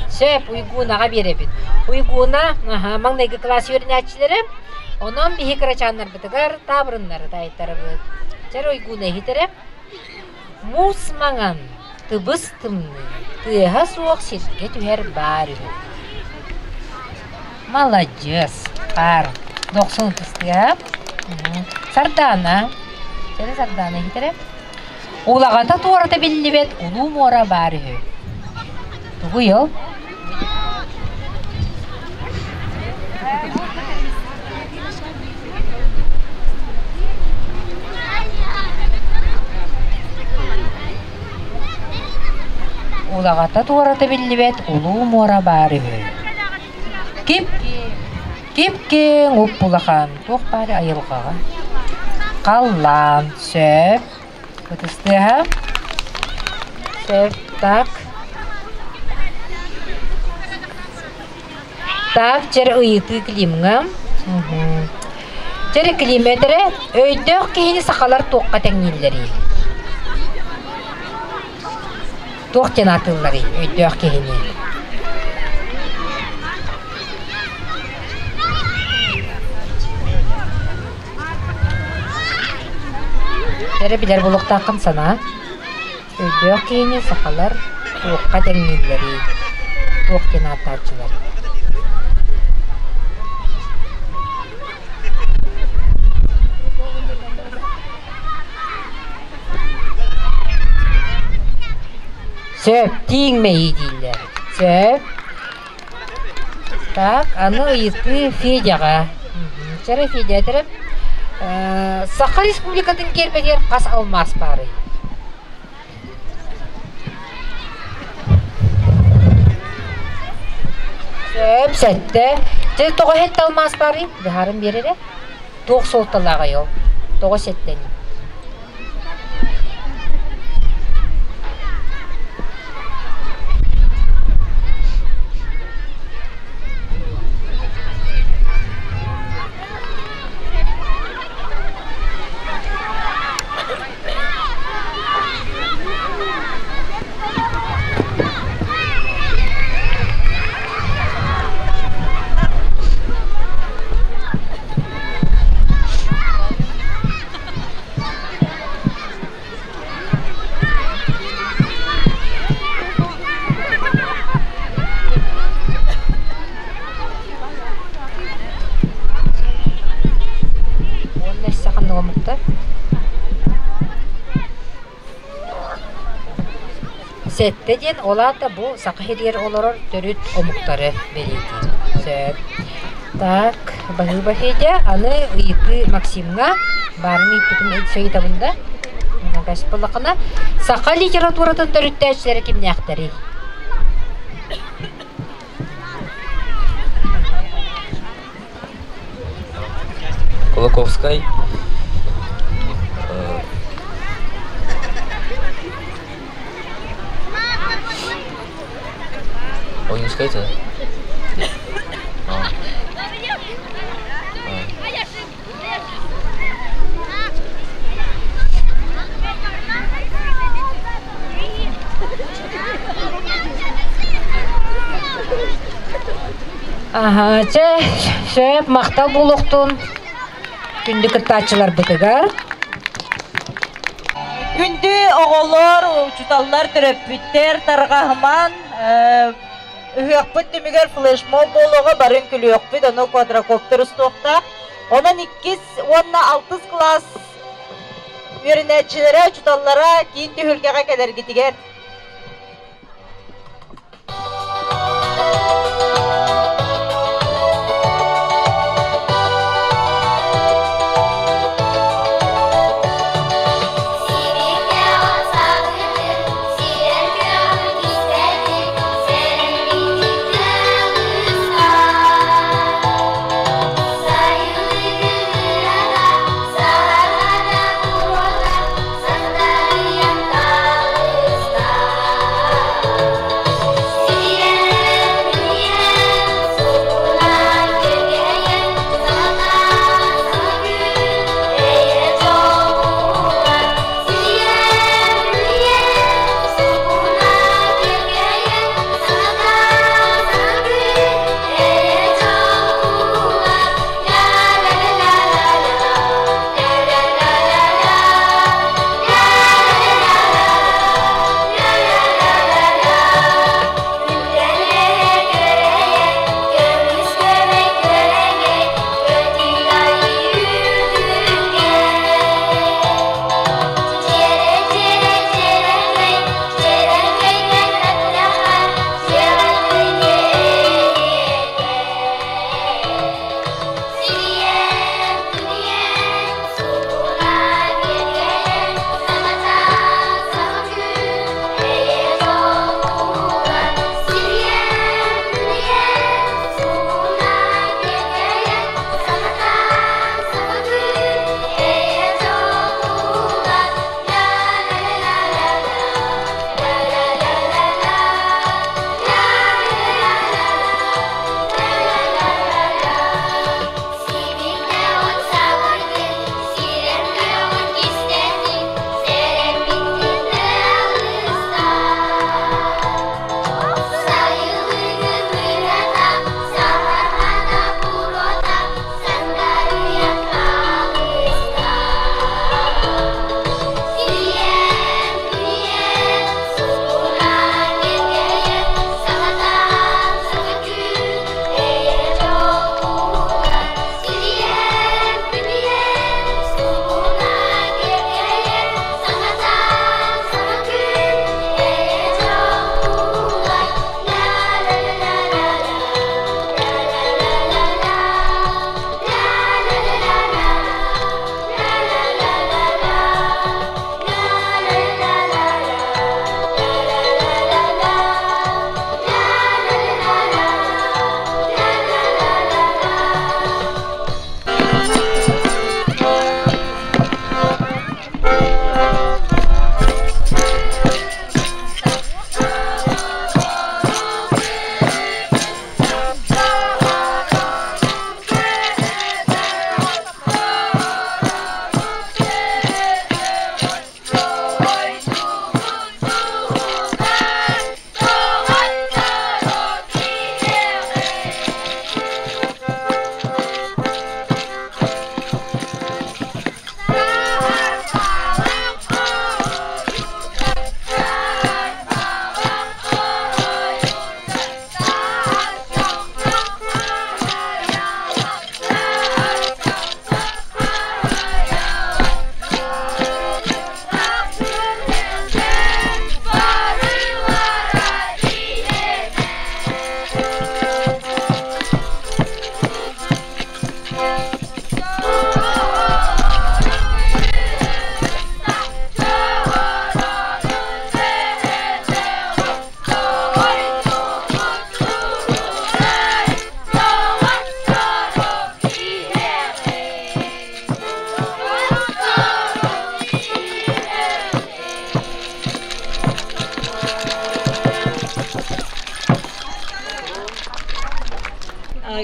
Сөп, Уйгунаҕа биэрэбит. Уйгуна, маҥнайгы кылаас үөрэнээччилэрэ. Онон биһи кырачааннарбытыгар таабырыннары таайтарабыт. Чэр Уйгуна иһитэрэ. Муус маҥан, тыбыс тымныы, тыаһа суох сиргэ түһэр баар үһү. Маладьыас, хаар, дохсун ытыстыа. Сардаана, чэрэ Сардаана иһитэрэ. Улаҕата туората биллибэт улуу муора баар үһү. Тугуй ол? Улаҕата туората биллибэт улуу муора баар үһү. Кип кип-киэҥ уп-улахан туох баар айылҕаҕа халлаан сөп ытыстыаһа сөп так Так, чэр ыйытыы Климҥа. Чэр Климэтэрэ өйдөөх киһини сахалар туохха тэҥнииллэрий? Туох диэн аатыылларый өйдөөх киһини? Эрэ билэр буолуохтааххын санаа. Өйдөөх киһини сахалар туохха тэҥнииллэрий? Туох диэн ааттааччыларый? Сөп, тииҥ мэйии дииллэр. Сөп. Так, аны ыйытыы Федяҕа. Чэрэ Федя этэрэ. Саха Республикатын гербэтигэр хас алмаас баарый? Сөп, сэттэ. Дьэ, тоҕо сэттэ алмаас баарый? Быһааран биэрэрэ. Туох суолталааҕый ол? Тоҕо сэттэний? Уонна өссө ханнык омуктар? Сэттэ диэн ол аата бу Саха сиригэр олорор төрүт омуктары бэлиэтиир. Сөп. Так, баһыыба Федя, аны ыйытыы Максимҥа баарын ыйыппытым ыйытабын да. Буоллаххына, саха литературатын төрүттээччилэрэ кимнээхтэрий? Кулаковскай Ойуунскай это? Аһа, чэ, сөп, махтал буолуохтун күндү кыттааччыларбытыгар. Күндү оҕолор, учууталлар, төрөппүттэр тарҕаһыман ыһыахпыт түмүгэр флешмоб буолуоҕа барын күлүөхпүт, ону квадрокоптер устуохтаах. Онон иккис уонна алтыс кылаас үөрэнээччилэрэ, учууталлара киин түһүлгэҕэ кэлэргитигэр.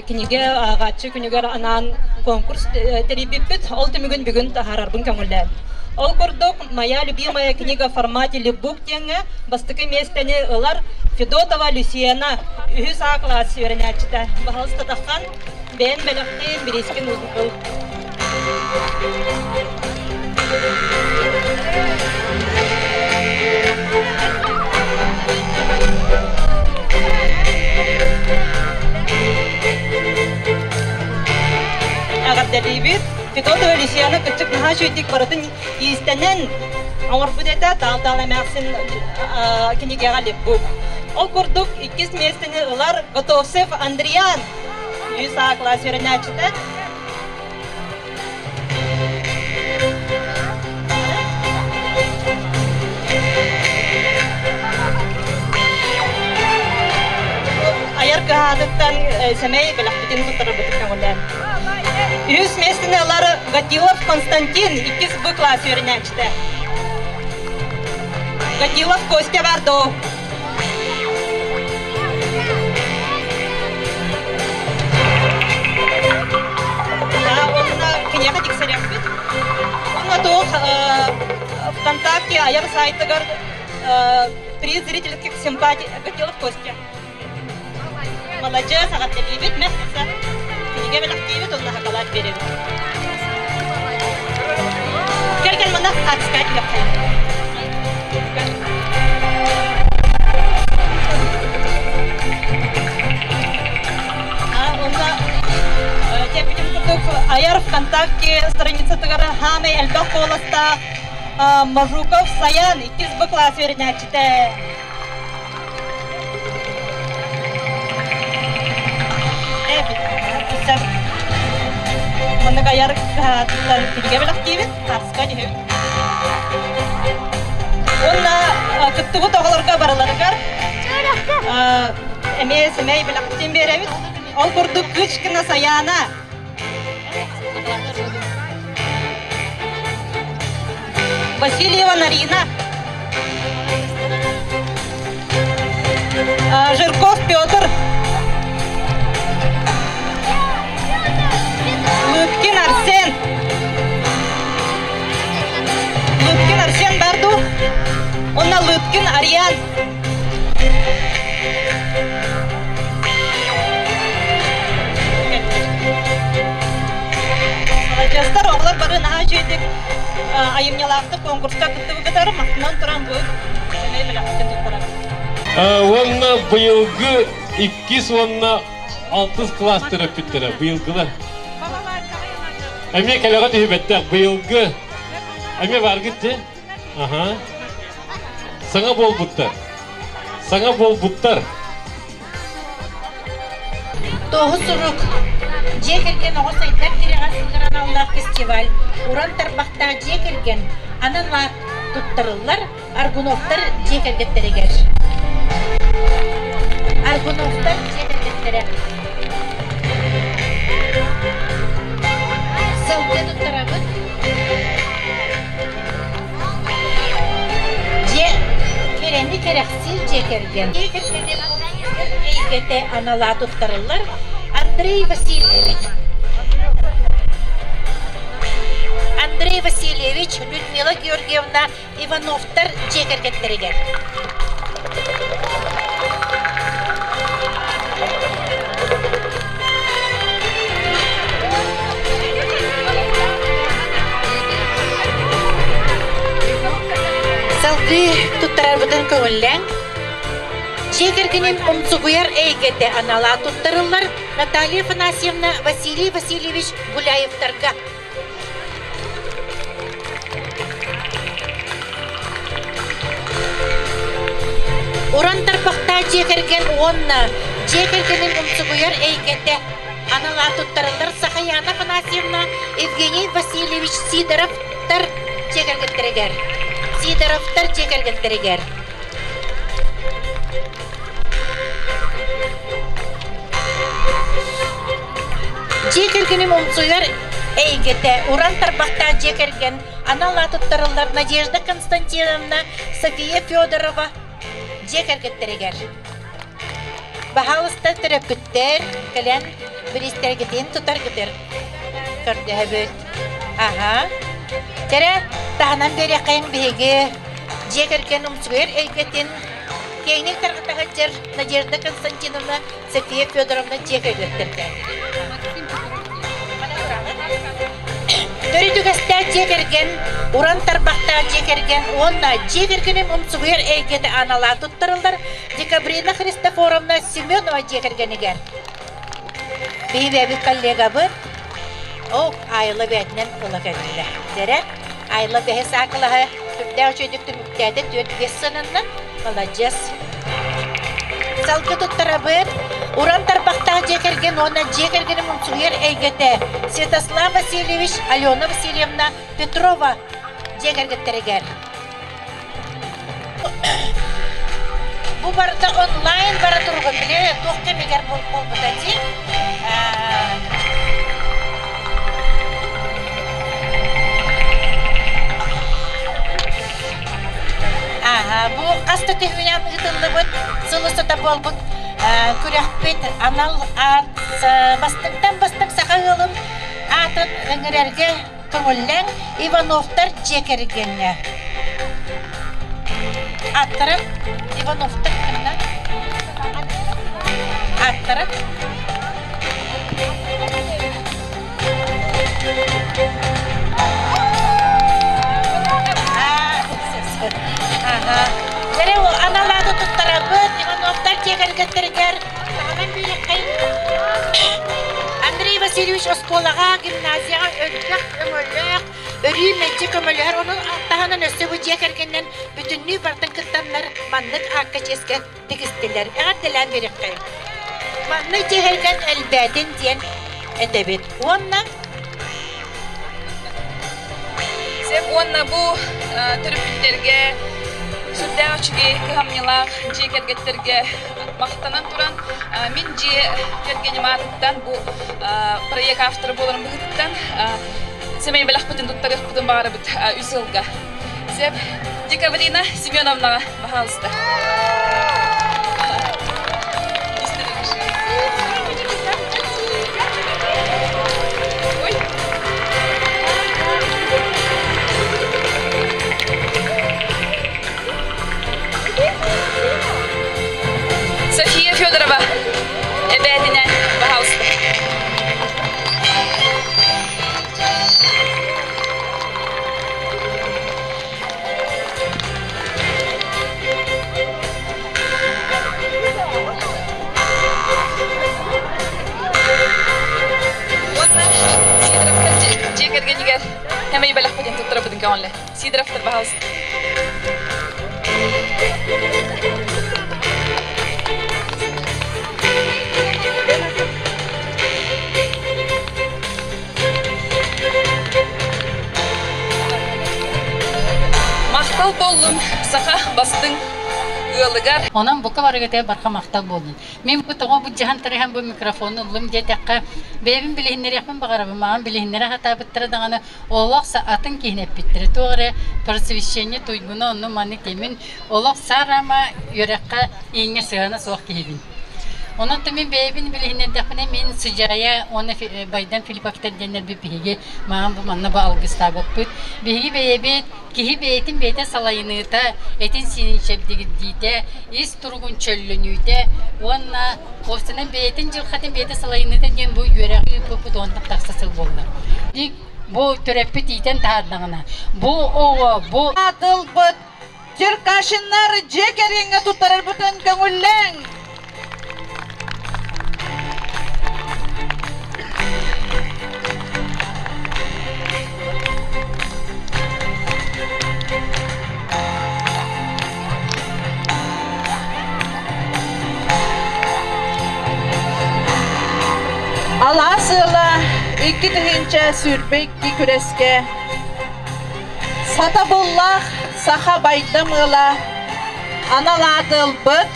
кинигэ ааҕааччы күнүгэр анаан конкурс тэрийбиппит. Ол түмүгүн бүгүн таһаарарбын көҥүллээн. Ол курдук, «Моя любимая книга в формате липбук» диэҥҥэ бастакы миэстэни ылар Федотова Люсьена, үһүс А класс үөрэнээччитэ. Баһылыста таххан, бэйэн бэлэхтиин, бириискин ыл. Эҕэрдэлиибит! Федотова Люсьяна кырдьык наһаа үчүгэйдик барытын иистэнэн оҥорбут этэ, таал-таал эмээхсин кинигэҕэ липбук. Ол курдук иккис миэстэни ылар Готовцев Андриан, үс А класс үөрэнээччитэ. Айар кыһаатыттан сэмэй бэлэхпитин туттарарбытын көҥүллээн. Үһүс миэстэни ылар Гатилов Константин, иккис Б класс үөрэнээччитэ. Гатилов Костя бар доо. Онно киниэхэ тиксэриэхпит. Онно туох ВКонтакте айар сайтыгар приз зрительских симпатий Гатилов Костя. Маладьыас, эҕэрдэлиибит, мэхса. Кинигэ бэлэхтиибит уонна хакалаат биэрэбит. Кэл кэл манна хаатыскаат үөххэ. Онно тиэппитим курдук айар ВКонтакте страницатыгар хаамай элбэх куоластаах Мажуков Саян иккис Б класс үөрэнээччитэ. Маннык айар кыһааттан кинигэ бэлэхтиибит, хаарска түһүбүт. Уонна кыттыбыт оҕолорго барыларыгар эмиэ сэмэй бэлэхтин биэрэбит. Ол курдук Кычкина Саяна Васильева Нарина, Жирков Петр, Лыткин Арсен, Лыткин Арсен Барду, уонна Лыткин Ариан. Маладьыастар, оҕолор бары наһаа үчүгэйдик айымньылаахтык конкурска кыттыбыккытар махтанан туран бу сэмэй бэлэхпитин туттарабыт. Уонна быйылгы иккис уонна алтыс класс төрөппүттэрэ быйылгылар. Эмиэ кэлэҕэ түһүбэттэх быйылгы эмиэ бааргыт дии. Аха. Саҥа буолбуттар. Саҥа буолбуттар. Туоһу сурук Дьиэ кэргэн оҕо сайдар тирэҕэ сыллар аналлаах фестиваль уран тарбахтаах дьиэ кэргэн анал аат туттарыллар Аргуновтар дьиэ кэргэттэригэр. Аргуновтар дьиэ кэргэттэрэ. Сылгы туттарабыт. Дьиэ кэрэни кэрэхсиир дьиэ кэргэн. Дьиэ кэргэнин эйгэтэ анала туттарыллар Андрей Васильевич. Андрей Васильевич, Людмила Георгиевна Ивановтар дьиэ кэргэттэригэр. Салгыы туттарарбытын көҥүллээҥ. Дьиэ кэргэнин умсугуйар эйгэтэ анала туттарыллар Наталья Афанасьевна Василий Васильевич Гуляевтарга. Уран тарбахтаах дьиэ кэргэн уонна дьиэ кэргэнин умсугуйар эйгэтэ анал аат туттарыллар Сахаяна Афанасьевна Евгений Васильевич Сидоровтар дьиэ кэргэттэригэр. Сидоровтар дьиэ кэргэттэригэр. Дьиэ кэргэним умсуйар эйгэтэ уран тарбахтаах дьиэ кэргэн анал аатыттарыллар Надежда Константиновна, София Федорова дьиэ кэргэттэригэр. Баһаалыста төрөппүттэр кэлэн бириистэргитин тутаргытыр көрдөһөбүт. Аха. Кэрэ таһынан биэриэххэйиҥ биһиги дьиэ кэргэн умсугуйар эйгэтин киэҥник тарҕата сылдьар Надежда Константиновна, София Федоровна дьиэ кэргэттэргэ. Төрүт үгэстээх дьиэ кэргэн, уран тарбахтаах дьиэ кэргэн уонна дьиэ кэргэнин умсугуйар эйгэтэ аналаан туттарыллар Декабрина Христофоровна Семенова дьиэ кэргэнигэр. Биһиги коллегабыт О, Айла бээтинэн ыла кэллэ. Дэрэ, Айла бэһис аакылаһы сүрдээх үчүгэйдик түмүктээтэ, 4-5 сынанна. Маладьыас. Салгы туттарабыт. Уран тарбахтаах дьиэ кэргэн уонна дьиэ кэргэнин умсугуйар эйгэтэ Святослав Васильевич, Алена Васильевна Петрова дьиэ кэргэттэригэр. Бу барыта онлайн бара туруга били туох кэмигэр буолбута дии. Ааһа, бу хас да түһүнэн ыытыллыбыт сыл устата буолбут күрэхпит анал аат бастыҥтан бастыҥ саха ыалын аатын ыҥырарга көҥүллэҥ Ивановтар дьиэ кэргэҥҥэ. Аттара Ивановтар кынна Аттара Дьэ, аналааты туттарабыт Ивановтар дьиэ кэргэттэригэр таһынан биэриэххэйин. Андрей Васильевич оскуолаҕа, гимназияҕа элбэх өҥөлөөх, өрүү мэлдьи көмөлөһөр. Онон таһынан өссө бу дьиэ кэргэнинэн бүтүннүү бартын кыттаннар маннык аакка чиэскэ тигистилэр. Эҕэрдэлээн биэриэххэйин. Маннык дьиэ кэргэн элбээтин диэн этэбит. Уонна Сөп уонна бу төрөппүттэргэ сүрдээх үчүгэй кыһамньылаах дьиэ кэргэттэргэ махтанан туран мин дьиэ кэргэним аатыттан бу проект авторы буоларым быһыытыттан сэмэй бэлэхпитин туттарыахпытын баҕарабыт үс ыалга. Сөп. Декабрина Семеновнаҕа, пожалуйста. София Федорова эбээтинэн, пожалуйста. Уонна Сидоровтар дьиэ кэргэнигэр кэмэй бэлэхпитин туттарабытын көҥүллэ. Сидоровтар, пожалуйста. Махтал буоллун саха бастыҥ ыалыгар. Онон бука барыгытыгар барха махтал буоллун. Мин бу тоҕо былдьаһан тарыһан бу микрофону ыллым диэтэххэ, бэйэбин билиһиннэриэхпин баҕарабын, маған билиһиннэрэ сатаабыттара даҕаны олох атын киһини эппиттэрэ. Туох эрэ просвещение туйгуна онну маны тимин олох сарама үөрэххэ ииҥҥэ сыһыана суох киһибин. Онон мин бэйэбин билиһиннэрдэхпинэ мин Сыдьаайа уонна Байдан Филипповтар диэннэрбит биһиги маҕан бу манна бу алгыстаабыппыт. Биһиги бэйэбит киһи бэйэтин бэйэтэ салайыныыта, этин-сиинин чэбдигирдиитэ, ис туругун чөллөнүүтэ уонна уопсайынан бэйэтин дьылҕатын бэйэтэ салайыныыта диэн бу үөрэҕи ыыппыппыт уонтан тахса сыл буолла. Бу төрөппүт иитэн таһаардаҕына, бу оҕо бу Атылбыт Черкашиннар дьиэ кэргэҥҥэ туттарарбытын көҥүллээҥ! Алаас ыала 2022 күрэскэ Сатабыллаах саха байдам ыала анал ааты ылбыт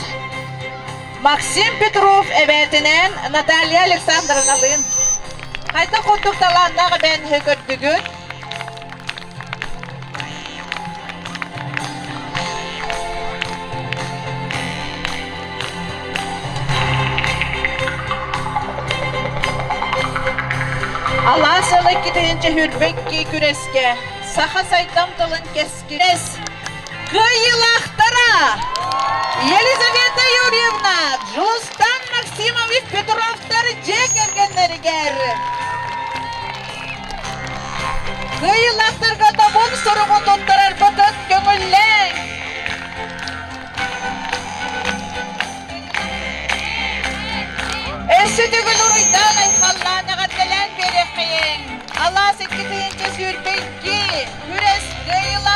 Максим Петров эбээтинээн Наталья Александровналыын. Хайдах курдук талааннаах эбээн көрдүгүт? Алаас ыла 2 күрэскэ саха сайдам тылын кэскилэс кыайыылаахтара Елизавета Юрьевна, Дьулустан Максимович Петровтар дьиэ кэргэннэригэр Кыайыылаахтарга тобун суругу туттарарбытын көҥүллээҥ! Өссө төгүл уруйдаан айхаллаан эҕэрдэлээн биэриэххэйиҥ! Алаас 2 22 күрэс кыайыылаах!